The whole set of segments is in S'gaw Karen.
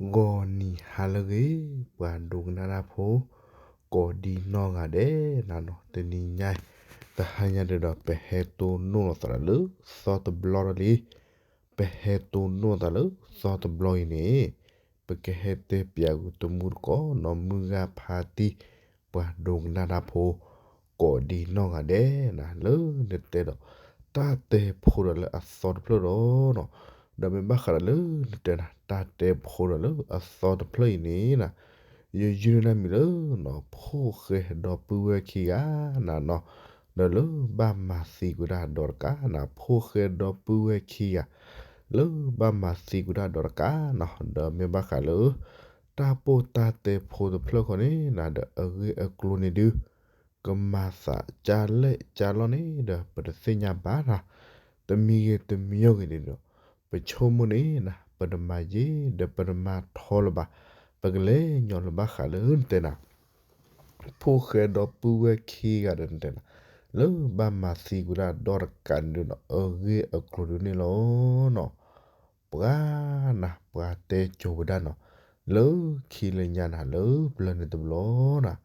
ဂီၤနံၤဟါလၢအဂ့ၤ, ပှၤဒိကနၣ်တၢ်ဖိ ကိးဒံနီၢ်ဂၤဒဲးနၤနီၤ, တနံၤညါအံၤ တဟါညါဒဲးဒီး ပဟဲတိၢ်နီၣ်လိာ်သးလၢသီတဘျီဒီးလံ. ပဟဲတိၢ်နီၣ်သးလၢသီတဘျီအံၤန့ၣ် ပကဟဲတဲပၠးကွံာ်တမူတကိးနီၤ မုၢ်ဂၤဖါတံၢ် ပှၤဒိကနၣ်တၢ်ဖိ ကိးဒံနီၢ်ဂၤဒဲးနၤ, လၢနတဲဒီး တၢ်တဲဖိဒီးလၢအသီတဖျၢၣ်ဒီးနီၤ, ဒီးမ့ၢ်ဘၣ်ဃးဒီးလၢနတဲနၤ တၢ်တဲဖိဒီးလၢအသီတဖျၢၣ်အံၤန့ၣ်နၤ, ယယုၢ်န့ၢ်တၢ်မံၤလၢနီၤ ဖိၣ်ဃဲဒီပုၢ်ဝဲၢ်ခံဂၤနၤနီၤ, ဒီးလၢဘၣ်မၤသံကွံာ်တၢ်ဒီးတကးနၤ, ဖိၣ်ဃဲဒီပုၢ်ဝဲၢ်ခံဂၤ လၢဘၣ်မၤသံကွံာ်တၢ်ဒီးတကးနီၤ, ဒီးမ့ၢ်ဘၣ်ဃးလၢ တၢ်ပိၢ်တၢ်တဲဖိတဖျၢၣ်ဃီန့ၣ်နၤ ဒီးအဂ့ၢ်အကျိၤန့ၣ်ဒုး ကမၤသးကၢ်လဲၣ်ကၢ်လီၢ်န့ၣ်ဒီး ပတသ့ၣ်ညါဘၣ်နၤ, တမံၤဂ့ၤတမံၤဂ့ၤန့ၣ်ဒီး ပဆိကမိၣ်န့ၣ်နၤ ပတမၤယ့ၢ် ဒီးပတမၤထီလၢၤဘၣ်, ပကလဲၤညီလၢဘၣ်ဃးလၢနတဲနၤ ဖိၣ်ဃဲဒီပုၢ်ဝဲၢ်ခံဂၤဒီးနတဲနၤ လၢဘၣ်မၤသံကွံာ်တၢ်ဒီးတကးန့ၣ်ဒုးနီၤ အဂ့ၢ်အကျိၤဒုးန့ၣ်လီၤနီၤ. ပှၤနၤ ပှၤတဲကိၤဝဲဒၣ်နီၤ လၢခံလၢညါနၤ လၢပျၢၤန့ၣ်တဘျီနၤ,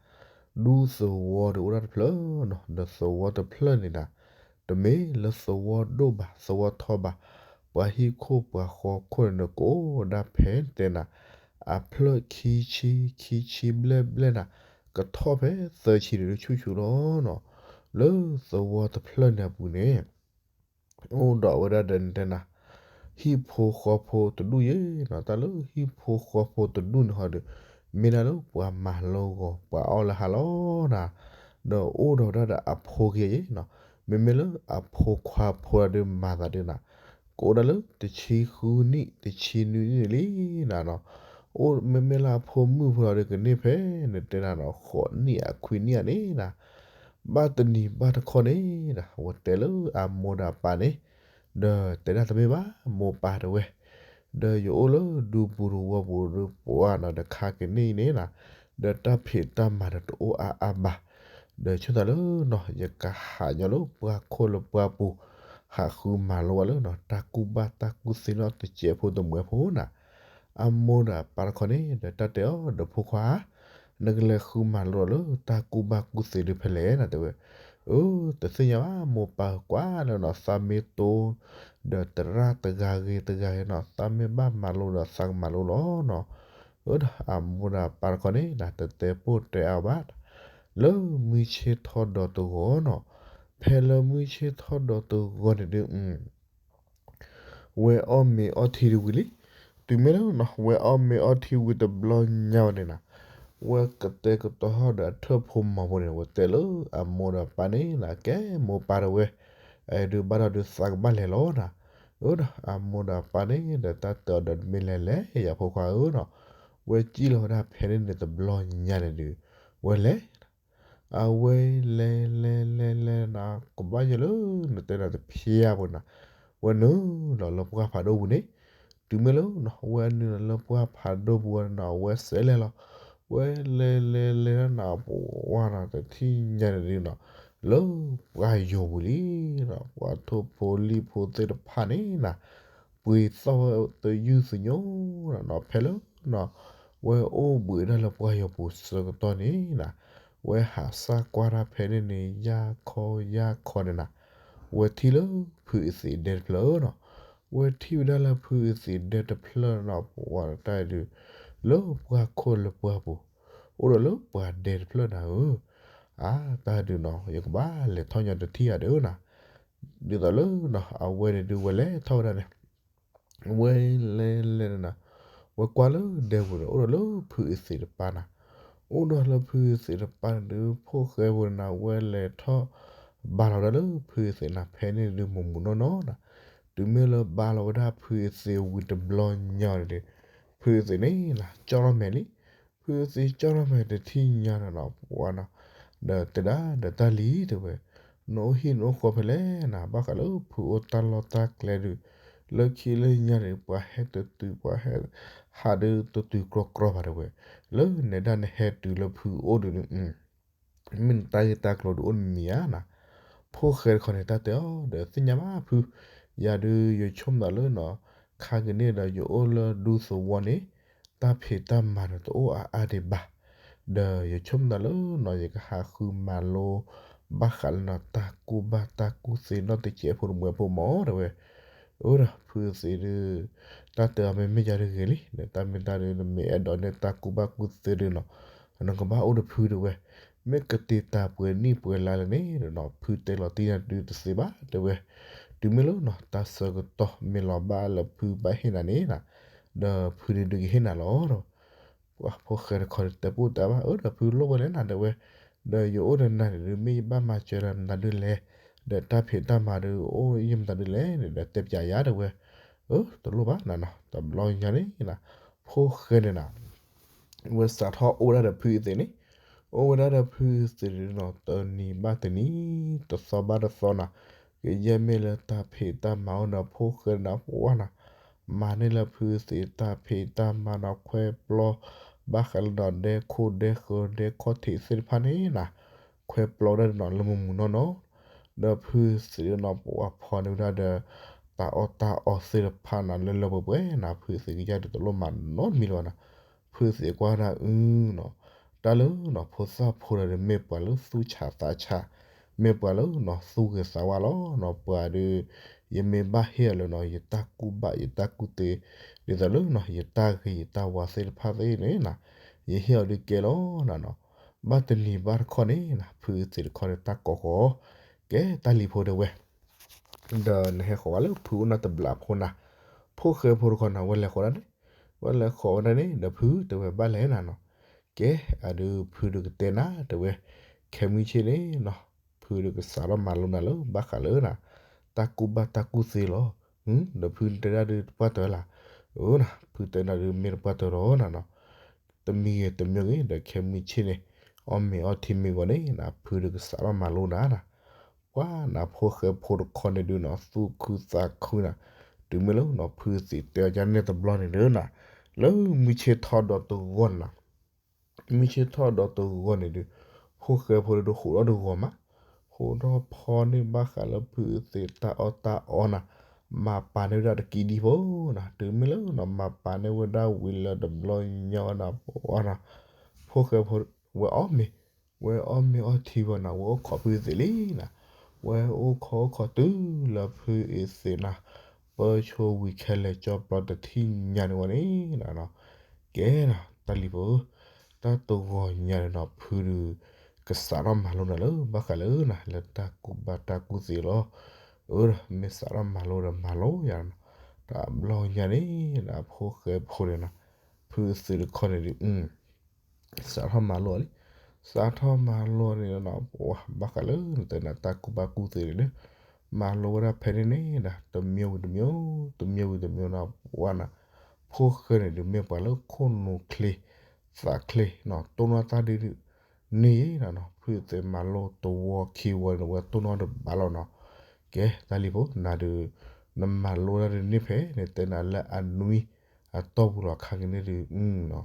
ဒူသဝီဒီးအိၣ်ဒၣ်တဖျၢၣ်နီၤ, ဒီးသဝီတဖျၢၣ်န့ၣ်နၤ တမ့ၢ်လၢသဝီဒိၣ်ဘၣ် သဝီထီဘၣ်, ပှၤဟံၣ်ခိၣ်ပှၤဃီခိၣ်န့ၣ်ဒီး ကအိၣ်ဒၣ်ဖဲတဲနၤ အဖျၢၣ်ခံဆံ ခံဆံဘျဲၣ်ဘျဲၣ်နၤ, ကထီၣ်ဖဲသၢဆံန့ၣ်ဒုးဆူၣ်ဆူၣ်လီၤနီၤ. လၢသဝီတဖျၢၣ်န့ၣ်အပူၤန့ၣ် အိၣ်ဒီးဝဲဒၣ်ဒီးနတဲနၤ ဟံၣ်ဖိဃီဖိတဒူၣ်ယဲနီၤ, တၢ်လၢဟံၣ်ဖိဃီဖိတဒူၣ်န့ၣ်ဟီဒီး မ့ၢ်ဒၣ်လၢပှၤမၤလိဂီၤ ပှၤအီၣ်လၢဟါလီၤနၤ, ဒီးအိၣ်ဒီးဝဲဒၣ်ဒီးအဖိခံဂၤယဲနီၤ, မ့မ့ၢ်လၢအဖိခွါဖိဒုးမၤသးဒုးနၤ ကအိၣ်ဒၣ်လၢတဆံဃုနံၣ် တဆံနွံနံၣ်လံနၤနီၤ, အိၣ်မ့မ့ၢ်လၢအဖိမုၣ်ဖိလီၤဒီးကန့ၢ်ဖဲန့ၣ်တဲနၤနီၤ ဃိးနံၣ်အခွံနံၣ်ဧါန့ၣ်နၤ, ဘၣ်တနံၤဘၣ်တခီန့ၣ်နၤ ဝဲတဲလၢအမိၢ်ဒီးအပၢ်န့ၣ် ဒီးတဲဒၣ်တမ့ၢ်ဘၣ် မိၢ်ပၢ်တဲဝဲ, ဒီးယအိၣ်လၢဒူပူၤတဝီပူၤဒီးပှၤနီၤ ဒီးခါကန့ၢ်အံၤန့ၣ်နၤ, ဒီးတၢ်ဖံးတၢ်မၤဒီးတအိၣ်အါအါဘၣ်, ဒီးဆိသးလၢနီၤ ယကဟးညီလၢပှၤခိၣ်လၢပှၤပူၤ ဟးဃုမၤလိဘၣ်လၢနီၤ တၢ်ကူၣ်ဘၣ်တၢ်ကူၣ်သ့နီၤ တစဲးဖိတမှဲးဖိနၤ, အမိၢ်ဒီးအပၢ်တခီန့ၣ် ဒီးတၢ်တဲအီၤ ဒီးဖိခွါဧၢ, နကလဲၤဃုမၤလိဒီးလၢတၢ်ကူၣ်ဘၣ်ကူၣ်သ့ဒုးဖဲလဲၣ်နၤ တဲဝဲ, အၢ တသ့ၣ်ညါဘၣ် မိၢ်ပၢ်ကွၢ်လၢနီၤ သးမ့ၢ်တိ ဒီးသရၣ်တဂၤဂ့ၤတဂၤဂ့ၤနီၤ သးမ့ၢ်ဘၣ်မၤလိဒီးသးကမၤလိလီၤနီၤ, အၢ ဒီးအမိၢ်ဒီးအပၢ်တခီန့ၣ်နၤ တတဲပိၢ်တဲအါဘၣ်, လၢမုၢ်ဆ့ၣ်ထီၣ်ဒီးတဂီၤနီၤ, ဖဲလၢမုၢ်ဆ့ၣ်ထီၣ်ဒီးတဂီၤန့ၣ်ဒုး ဝဲအီၣ်မ့ၤအီထံတဝံၤလံ, တုၤမ့ၢ်လၢနီၤ ဝဲအီၣ်မ့ၤအီထံဝံၤတဘျီညါဝဲန့ၣ်နၤ, ဝဲကတဲာ်ကတီၤထီၣ်ဒီးအထၢၣ်ဖိမီၤဖိန့ၣ် ဝဲတဲလၢအမိၢ်ဒီးအပၢ်န့ၣ်နၤ ကဲမိၢ်ပၢ်ဒီးဝဲ, အဲၣ်ဒုးဘၣ်ဒီးဒုးသးကဘၣ်လဲၤလီၤနၤ, အၢ ဒီးအမိၢ်ဒီးအပၢ်န့ၣ်ဒီးတၢ်တဲအီၤဒီးမ့ၢ်လဲၤလဲၤယၤဖိခွါဧၢနီၤ, ဝဲစံၣ်လီၤဝဲဒၣ်ဖဲန့ၣ်န့ၣ်တဘျီညါန့ၣ်ဒုး, ဝဲလဲၤ အဝဲလဲၤလဲၤလဲၤလဲၤနၤ ကဘၣ်ယဲလၢ နတဲနၤတဖျါပူၤနၤ, ဝဲနုာ်လီၤလၢပှၢ်ဖးဒိၣ်ပူၤန့ၣ်, တုၤမ့ၢ်လၢနီၤ ဝဲနုာ်လီၤလၢပှၢ်ဖးဒိၣ်ပူၤဝဲနၤ အဝဲစဲးလဲၤလီၤ, ဝဲလဲၤလဲၤလဲၤလၢနၤ ပဝါနၤ တထံၣ်ညါန့ၣ်ဒုးနီၤ, လၢပှၢ်ယိာ်ပူၤလံနီၤ ပှၤထိၣ်ဖိလံၣ်ဖိသ့ၣ်တဖၣ်န့ၣ်နၤ ပှ့ၤသီၣ်ဝဲတယုၢ်သညိနၤနီၤ ဖဲလၢနီၤ ဝဲအိၣ်ဘှံးဒၣ်လၢပှၢ်ယိာ်ပူၤဆၢကတီၢ်န့ၣ်နၤ, ဝဲဟးစၢ်ကွၢ်တၢ်ဖဲန့ၣ်န့ၣ် ယၢ်ခီယၢ်ခီန့ၣ်နၤ, ဝဲထံၣ်လၢဖုအသံးဒဲတဖျၢၣ်နီၤ, ဝဲထံၣ်ဝဲဒၣ်လၢဖုအသံးဒဲတဖျၢၣ်နီၤ ပဝါတၢ်ဒုး လၢပှၢ်ခိၣ်လၢပှၢ်ပူၤ, အိၣ်ဒီးလၢပှၤဒဲတဖျၢၣ်နၤဧၢ, အါတၢ်ဒုးနီၤ ယကဘၣ်လဲၤထီၣ်ညီတထံၣ်ဧါဒုးနၤ, ဒ်သိးလၢနီၤ အဝဲန့ၣ်ဒုးဝဲလဲၤထီၣ်ဝဲဒၣ်န့ၣ် ဝဲလဲၤလဲၤနၤ, ဝဲကွၢ်လၢဒဲပူၤန့ၣ် အိၣ်ဒီးလၢဖုအသံးတပၢ်နၤ, အိၣ်ဒီးလၢဖုအသံးတပၢ်န့ၣ်ဒုး ဖိၣ်ဃဲပူၤနၤ ဝဲလဲၤထီၣ်ဘါလီၤဝဲဒၣ်လၢဖုအသံးနၤ ဖဲန့ၣ်ဒုးမုၢ်မုၢ်နီၢ်နီၢ်နၤ, တုၤမ့ၢ်လၢဘါလီၤဝဲဒၣ်ဖုအသံးဝံၤတဘျီညါန့ၣ်ဒုး ဖုအသံးန့ၣ်နၤ ကၠီၣ်ထီၣ်မဲာ်လံ, ဖုအသံးကၠီၣ်ထီၣ်မဲာ်တထံၣ်ညါနၤနီၤ ပဝါနီၤ, ဒီးတဲဒၣ်ဒီးတၢ်လံတဲဝဲ, နအိၣ်ဟံၣ်နအိၣ်ဃီဖဲလဲၣ်နၤ ဘၣ်ဃးလၢဖုအိၣ်တၢ်လီၢ်တၢ်ကျဲဒုး, လၢခံလၢညါန့ၣ် ပှၤဟဲတတုၤ ပှၤဟဲ ဟးဒုးတတုၤကြီကြီဘၣ်တဲဝဲ, လၢနဒါနဟဲတုၤလၢဖုအိၣ်ဒုးန့ၣ် မ့ၢ်နတၢ်ဂ့ၢ်တၢ်ကျိၤဒုးအိၣ်နမံၤဧါနၤ, ဖိၣ်ဃဲတခီန့ၣ် တၢ်တဲအီၤဒီးသ့ၣ်ညါဘၣ်ဖု, ယၤဒုးယဆိကမိၣ်သးလၢနီၤ, ခါကန့ၣ်ဒီးယအိၣ်လၢဒူသဝီန့ၣ်, တၢ်ဖံးတၢ်မၤဒီးတအိၣ်အါအါဒံးဘၣ်. ဒီးယဆိကမိၣ်တၢ်လၢနီၤ ယကဟးဃုမၤလိ ဘၣ်ဃးလၢနီၤ တၢ်ကူၣ်ဘၣ်တၢ်ကူၣ်သ့နီၣ်တကဲးဖိတမှဲးဖိမး တဲဝဲ. အၢဒီးဖုသ့ၣ်ဒုး တၢ်တဲအီၤမ့မ့ၢ်ယၤတဂ့ၤလံ ဒီးတၢ်မ့ၢ်တၢ်ဒုး နမ့ၢ်အဲၣ်ဒိးန့ၢ်တၢ်ကူၣ်ဘၣ်ကူၣ်သ့ဒုးနီၤ နကဘၣ်အိၣ်ဒီးဖုတဲဝဲ. မ့ၢ်ကတ့ၤတၢ်ပှဲၤနံၣ်ပှဲၤလါလၢန့ၣ်နီၤ ဖုတဲလီၤတံၢ်နၤဒုးတသ့ဘၣ်တဲဝဲ. တုၤမ့ၢ်လၢနီၤ တၢ်ဆၢကတီၢ်မ့ၢ်လီၤဘၣ်လၢဖုဘၣ်ဟ့ၣ်နၤန့ၣ်နီၤ ဒီးဖုန့ၣ်ဒုးကဟ့ၣ်နၤလီၤဒီး ဖိၣ်ဃဲတခီန့ၣ် တဲပိၢ်တဲဘၣ် အၢဒီးဖုလိၣ်ဝဲလဲၣ်နၤတဲဝဲ. ဒီးယအိၣ်ဒီးနၤန့ၣ်ဒုး မ့ၢ်ယဘၣ်မၤစၢၤလၢမတၤဒုးလဲၣ်, ဒီးတၢ်ဖံးတၢ်မၤဒုးအိၣ်ယံာ်မတၤဒုးလဲၣ်န့ၣ်ဒီး တဲပၠးယၤတဲဝဲ. အၢ တလိၣ်ဘၣ်နၤနီၤ တဘျီညါန့ၣ်နီၤ ဖိၣ်ဃဲန့ၣ်နီၤ ဝဲစးထီၣ်အိၣ်ဝဲဒၣ်ဒီးဖုအသ့ၣ်န့ၣ်, အိၣ်ဝဲဒၣ်ဒီးဖုသ့ၣ်န့ၣ်နီၤ တနံၤဘၣ်တနံၤ, တသီဘၣ်တသီနီၤ, ကယဲၢ်မ့ၢ်လၢတၢ်ဖံးတၢ်မၤအိၣ်ဒီးဖိၣ်ဃဲန့ၣ်နီၤ ပှၤနီၤ, မၤန့ၢ်လၢဖုသ့ၣ်တၢ်ဖံးတၢ်မၤနီၤ ခွဲပျီ ဘၣ်ဃးလၢနီၤ ဒဲခိၣ်ဒဲဃၢၤ ဒဲခီၣ်ထံးသ့ၣ်တဖၣ်န့ၣ်နီၤ, ခွဲပျီဝဲဒၣ်နီၤ လၢမုာ်မုာ်နီၢ်နီၢ်, ဒီးဖုသ့ၣ်နီၤ ပှၤဖီန့ၢ်ဝဲဒၣ်ဒီး တၢ်အီၣ်တၢ်အီသ့ၣ်တဖၣ်နီၤ လၢလၢပှဲၤပှဲၤနီၤ ဖုသ့ၣ်ကယၢ်ဒီးတလိၣ်မၤနီတမံၤလၢၤဘၣ်နီၤ, ဖုသ့ၣ်ကွၢ်ဒၣ်အုနီၤ, တၢ်လၢနီၤ ဖိသၣ်ဖိဒီးမ့ၢ်ပှၤလၢသူၣ်ဆးသးဆး, မ့ၢ်ပှၤလၢနီၤ သူၣ်ဂ့ၤသးဝါလီၤနီၤ, ပှၤဒီး ယမ့ၢ်ဘၣ်ဟ့ၣ်အီၤလၢနီၤ ယတၢ်ကူၣ်ဘၣ်ယတၢ်ကူၣ်သ့, ဒ်သိးလၢနီၤ ယတၢ်ဂ့ၤယတၢ်ဝါသ့ၣ်တဖၣ်သ့ၣ်န့ၣ်နီၤ, ယဟ့ၣ်အီၤဒုးကဲလီၤနီၤနီၤ, ဘၣ်တနံၤဘၣ်တခီန့ၣ်နီၤ ဖုသ့ၣ်တခီန့ၣ် တၢ်ကိးဃီၤ, ကဲတၢ်လံၤဖိတဲဝဲ ဒီးနဟဲဃီၤဝဲလၢဖုအိၣ်နၢ်တဘျီဖိနၤ, ဖိၣ်ဃဲဖိတခီနီၤ ဝဲလဲၤဃီၤဒၣ်န့ၣ်, ဝဲလဲၤဃီၤဝဲဒၣ်န့ၣ် ဒီးဖုတဲဝဲဘၣ်လဲၣ်နၤနီၤ, ကဲအဒုးဖုဒုးကတဲနၤတဲဝဲ, ခဲမုၢ်ဆ့ၣ်န့ၣ်နီၤ, ဖုဒုးကစးထီၣ်မၤလိနၤလၢဘၣ်ဃးလၢနၤ, တၢ်ကူၣ်ဘၣ်တၢ်ကူၣ်သ့လီၤ, ဒီးဖုတဲဒၣ်ဒုးတပှၢ်တၢၢ်လၢ်, အၢနၤ ဖုတဲနၤဒုးမ့ၢ်တပှၢ်တၢၢ်လီၤနၤနီၤ တမံၤဂ့ၤတမံၤဂ့ၤ ဒီးခဲမုၢ်ဆ့ၣ်န့ၣ်, အီၣ်မ့ၤအီထံမ့ၢ်ဂီၤန့ၣ်နၤ ဖုဒုးကစးထီၣ်မၤလိနၤနၤ, ပှၤနၤဖိၣ်ဃဲဖိတခီန့ၣ်ဒုးနီၤ သူၣ်ခုသးခုနၤ, တုၤမ့ၢ်လၢနီၤ ဖုသ့ၣ်တဲအီၤကန့ၣ်တဘျီန့ၣ်ဒုးနၤ, လၢမုၢ်ဆ့ၣ်ထီၣ်ဒီးတဂီၤနၤ မုၢ်ဆ့ၣ်ထီၣ်ဒီးတဂီၤန့ၣ်ဒုး, ဖိၣ်ဃဲဖိန့ၣ်ဒုး ဟူးထီၣ်တဂီၤမး, ဟူးထီၣ်ဖီန့ၢ်ဘၣ်ဃးလၢဖုသ့ၣ်တၢ်အီၣ်တၢ်အီနၤ, မၤပာ်န့ၢ်ဝဲဒၣ်တကံဒံဖိနၤ, တုၤမ့ၢ်လၢနီၤ မၤပာ်န့ၢ်ဝဲဒၣ်ဝံၤလၢတဘျီညါဝဲနၤ ပှၤနၤ, ဖိၣ်ဃဲဖိ ဝဲအီၣ်မ့ၤ, ဝဲအီၣ်မ့ၤအီထံဝဲနၤ ဝဲအိၣ်ခိးဖုသ့ၣ်လံနၤ, ဝဲအိၣ်ခိးအိၣ်ခိးတုၤလၢဖုအသ့ၣ်နၤ, ပၢဆိဝံၤခဲလၢာ်ကၠီပျီတထံၣ်ညါန့ၣ်ဝဲန့ၣ်နၤနီၤ, ကဲနၤ တၢ်လံၤဖိဧၢ, တၢ်တဂီၤညါန့ၣ်နီၤ ဖုဒုး ကစးထီၣ်မၤလိနၤလၢဘၣ်ဃးလၢနၤ လၢတၢ်ကူၣ်ဘၣ်တၢ်ကူၣ်သ့လီၤ, အၢဒီး မ့ၢ်စးထီၣ်မၤလိဒီးမၤလိယၤနၤ, တဘျီညါန့ၣ်နၤ ဖိၣ်ဃဲဖိန့ၣ်နၤ, ဖုသ့ၣ်တခီန့ၣ်ဒုး စးထီၣ်မၤလိလံ, စးထီၣ်မၤလိန့ၣ်နီၤ ပှၤဘၣ်ဃးလၢနတဲနၤတၢ်ကူၣ်ဘၣ်ကူၣ်သ့န့ၣ်ဒီး, မၤလိဝဲဒၣ်ဖဲန့ၣ်န့ၣ်ဒီး တမံၤဝံၤတမံၤ, တမံၤဝံၤတမံၤနီၤ ပှၤနၤ, ဖိၣ်ဃဲန့ၣ်ဒုးမ့ၢ်ပှၤလၢခိၣ်နူာ်ချ့ သးချ့နီၤ တိၢ်နီၣ်တၢ်ဒ်န့ၣ်နီၤ, ဖုသ့ၣ်မၤလိတဝီခံဝီန့ၣ် ဝဲတိၢ်နီၣ်တဘၣ်လီၤနီၤ, ကဲတၢ်လံၤဖိ နၤဒုး နမၤလိတၢ်ဒ်န့ၣ်ဖဲ နတဲနၤလၢအနွံ အတီၢ်ပူၤလီၤခါကန့ၣ်ဒုး န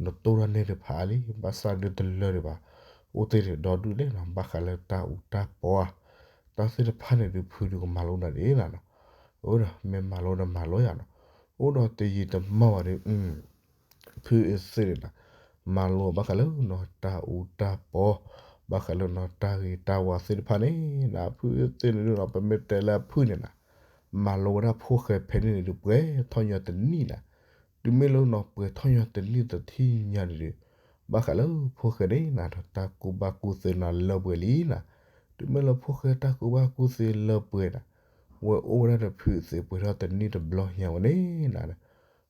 တိၢ်တၢ်န့ၣ်တဖၣ်လံ ဘၣ်ဆၣ်ဒုးတလၢာ်ဒံးဘၣ်, အိၣ်တ့ၢ်ဒီဒူၣ်လဲၣ်နီၤ ဘၣ်ဃးလၢတၢ်အူတၢ်ပီဧါ, တၢ်သ့ၣ်တဖၣ်န့ၣ်ဒုး ဖုဒုးကမၤလိနၤဒ်နၤနီၤ, အၢဒီးမ့ၢ်မၤလိဒီးမၤလိယၤနီၤ, အိၣ်ဒီးတယံာ်တမီၢ်ဘၣ်ဒီး ဖုအသ့ၣ်န့ၣ်နၤ, မၤလိဘၣ်ဃးလၢနီၤ တၢ်အူတၢ်ပီ, ဘၣ်ဃးလၢနီၤ တၢ်ဂ့ၤတၢ်ဝါသ့ၣ်တဖၣ်န့ၣ်နၤ ဖုအသ့ၣ်န့ၣ်ဒုးနီၤ ပမ့ၢ်တဲလၢအဖုၣ်န့ၣ်နၤ, မၤလိဝဲဒၣ်ဖိၣ်ဃဲဖဲန့ၣ်န့ၣ်ဒုး ပှဲၤထီၣ်ညီတနံၣ်နၤ, တုၤမ့ၢ်လၢနီၤ ပှဲၤထီၣ်ညီတနံၣ်တထံၣ်ညါန့ၣ်ဒုး, ဘၣ်ဃးလၢဖိၣ်ဃဲန့ၣ်နၤ တၢ်ကူၣ်ဘၣ်ကူၣ်သ့နၤလၢပှဲၤလံနၤ, တုၤမ့ၢ်လၢဖိၣ်ဃဲတၢ်ကူၣ်ဘၣ်ကူၣ်သ့လၢပှဲၤနၤ, ဝဲအိၣ်ဝဲဒၣ်ဒီးဖုအသ့ၣ်ပှဲၤထီၣ်တနံၣ်တဘျီညါဝဲန့ၣ်နၤ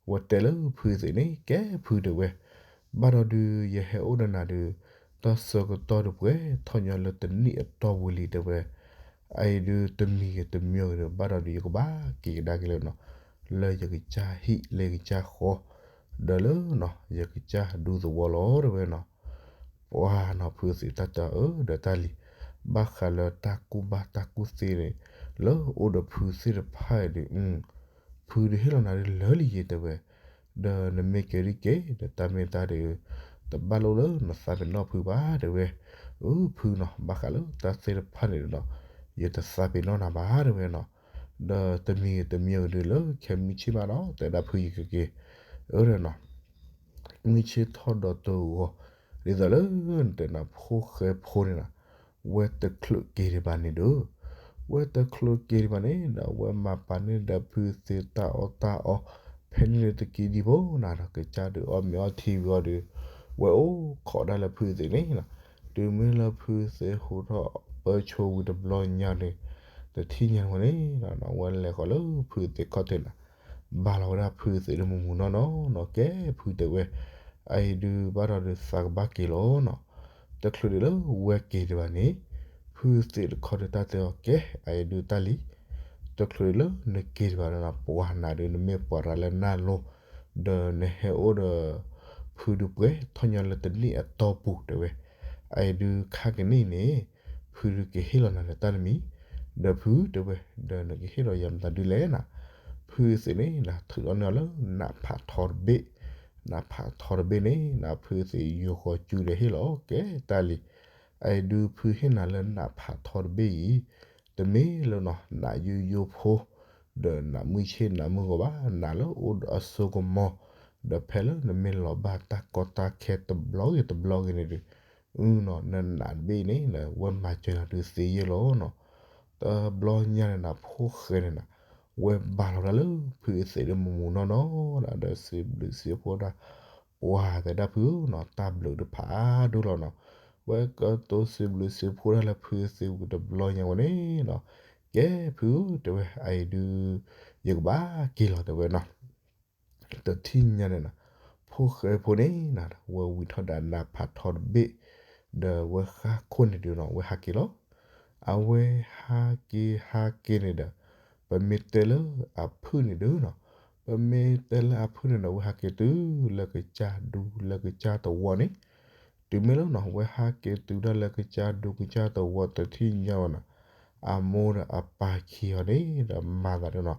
ဝဲတဲလၢဖုသ့ၣ်န့ၣ် ကဲဖုတဲဝဲ, ဘၣ်ဒီးဒုး ယဟဲအိၣ်ဒီးနၤဒုး တၢ်ဆၢကတီၢ်ဒုးပှဲၤထီၣ်ညီလၢတနံၣ်အတီၢ်ပူၤလံတဲဝဲ, အအံၤဒုးတမံၤဂ့ၤတမံၤဂ့ၤဒီး ဘၣ်ဒီးဒုး ယကဘၣ်က့ၤကဒါက့ၤလၢနီၤ, လၢယကစၢ်ဟံၣ်လၢယကစၢ်ဃီ, ဒီးလၢနီၤ ယကစၢ်ဒူသဝီလီၤတဲဝဲနီၤ ပှၤနီၤ ဖုသ့ၣ်တၢ်တဲအၢ ဒီးတၢ်လံၤ, ဘၣ်ဃးလၢတၢ်ကူၣ်ဘၣ်တၢ်ကူၣ်သ့န့ၣ် လၢအိၣ်ဒီးဖုသ့ၣ်တဖၣ်အံၤဒုး, ဖုဒုးဟ့ၣ်လီၤနၤဒုးလၢာ်လံယဲတဲဝဲ, ဒီးနမ့ၢ်ကဲဒ်ကဲ ဒီးတၢ်မ့ၢ်တၢ်ဒုး တဘၣ်လိၣ်လၢနသးပ့ၤနီၣ်ဖုဘၣ်တဲဝဲ, အၢ ဖုနီၤ ဘၣ်ဃးလၢတၢ်သ့ၣ်တဖၣ်န့ၣ်ဒီးနီၤ ယတသးပ့ၤနီၣ်နၤဘၣ်တဲဝဲနီၤ, ဒီးတမံၤတမံၤဒုးလၢခဲမုၢ်ဆ့ၣ်မးနီၤ တဲဒၣ်ဖုယကက့ၤ, အၢ ဒီးနီၤ မုၢ်ဆ့ၣ်ထီၣ်ဒီးတဂီၤ, ဒ်သိးလၢနတဲနၤဖိၣ်ဃဲဖိန့ၣ်နၤ, ဝဲတချုးက့ၤဒံးဘၣ်န့ၣ်ဒီး, ဝဲတချုးက့ၤဒံးဘၣ်န့ၣ်ဒီး ဝဲမၤပာ်န့ၢ်ဒီးဖုသ့ၣ်တၢ်အီၣ်တၢ်အီ, ဖဲန့ၣ်န့ၣ်တက့ၤဒံးဘၣ်နၤဒီး ကစၢ်ဒုးအီၣ်မ့ၤအီထံဝံၤအီၤဒီး, ဝဲအိၣ်ခိးဒၣ်လၢဖုသ့ၣ်န့ၣ်နၤ, တုၤမ့ၢ်လၢဖုသ့ၣ်ဟူးထီၣ်ပၢဆိဝံၤတဘျီညါန့ၣ်, တထံၣ်ညါဝဲန့ၣ်, ဝဲလဲၤဃီၤလၢဖုသ့ၣ်ခီၣ်ထံးနၤ, ဘၣ်လီၤဝဲဒၣ်ဖုသ့ၣ်ဒီးမူၤမူၤနီၢ်နီၢ်နီၤ, ကဲဖုတဲဝဲ, အအံၤဒုးဘၣ်ဒီးဒုးသးကဘၣ်က့ၤလီၤနီၤ, တချုးဒံးလၢဝဲက့ၤဒံးဘၣ်န့ၣ်, ဖုသ့ၣ်တခီဒုးတၢ်တဲအီၤ ကဲအအံၤဒုးတၢ်လံ, တချုးဒံးလၢနက့ၤဒံးဘၣ်ဒီး ပှၤနၤဒုးနမ့ၢ်ပှၤရၤလၢနၢ်လိၤ, ဒီးနဟဲအိၣ်ဒီး ဖုဒုးပှဲၤထီၣ်ညီလၢတနံၣ်အတီၢ်ပူၤတဲဝဲ, အအံၤဒုးခါကနံၣ်န့ၣ်, ဖုဒုးကဟ့ၣ်လီၤနၤဒီးတၢ်တမံၤ, ဒီးဖုတဲဝဲ, ဒီးနကဟ့ၣ်လီၤယၤမတၤဒုးလဲၣ်နၤ, ဖုသ့ၣ်န့ၣ်နၤထုးထီၣ်န့ၢ်အီၤလၢနးဖးထီတဘ့ၣ်, နးဖးထီတဘ့ၣ်န့ၣ်နၤ ဖုသ့ၣ်ယိၤဃီၤစုဒီးဟ့ၣ်လီၤ ကဲတၢ်လံ, အအံၤဒုးဖုဟ့ၣ်နၤလၢနးဖးထီတဘ့ၣ်အံၤ, တမ့ၢ်လၢနီၤ နးယိယိဖိ, ဒီးနးမုၢ်ဆ့ၣ်နးမုၢ်ဂီၤဘၣ်, နးလၢအိၣ်ဒီးအစိကမီၤ, ဒီးဖဲလၢနမ့ၢ်လီၤဘၣ်တၢ်ကီတၢ်ခဲတဘျီဂ့ၤတဘျီဂ့ၤန့ၣ်ဒီး, အနီၤ နနးတဘ့ၣ်န့ၣ် ဝဲမၤစၢၤနၤဒုးသ့ယဲၢ်လီၤနီၤ, တဘျီညါန့ၣ်နၤ ဖိၣ်ဃဲန့ၣ်နၤ, ဝဲဘၣ်လီၤဒၣ်လၢဖုသ့ၣ်ဒီးမူၤမူၤနီၢ်နီၢ်နၤ ဒီးစံးဘျုးစံးဖှိၣ်ဒၣ် ပှၤတဲဒၣ်ဖုဧၢနီၤ တၢ်ဘျုးဒုးဖးဒိၣ်လီၤနီၤ, ဝဲကတိၤစံးဘျုးစံးဖှိၣ်ဒၣ်လၢဖုသ့ၣ်ဝံၤတဘျီညါဝဲန့ၣ်နီၤ, ကဲဖုဧၢတဲဝဲ အအံၤဒုး ယကဘၣ်က့ၤလီၤတဲဝဲနီၤ တထံၣ်ညါန့ၣ်နၤ, ဖိၣ်ဃဲဖိန့ၣ်နၤ ဝဲဝံၤထီၣ်ဒီးနးဖးထီတဘ့ၣ်, ဒီးဝဲဃၣ်ခိၣ်န့ၣ်ဒုးနီၤ ဝဲဟးက့ၤလီၤ, အဝဲဟးက့ၤဟးက့ၤန့ၣ်ဒီး, ပမ့ၢ်တဲလၢအဖုၣ်န့ၣ်ဒုးနီၤ, ပမ့ၢ်တဲလၢအဖုၣ်န့ၣ်ဒီး ဝဲဟးက့ၤတုၤလၢကစၢ်ဒူလၢကစၢ်သဝီန့ၣ်, တုၤမ့ၢ်လၢနီၤ ဝဲဟးက့ၤတုၤဒၣ်လၢကစၢ်ဒူကစၢ်သဝီတထံၣ်ညါဝဲနီၤ, အမိၢ်ဒီးအပၢ်ခံဂၤန့ၣ်ဒီးမၤသးဒုးနီၤ,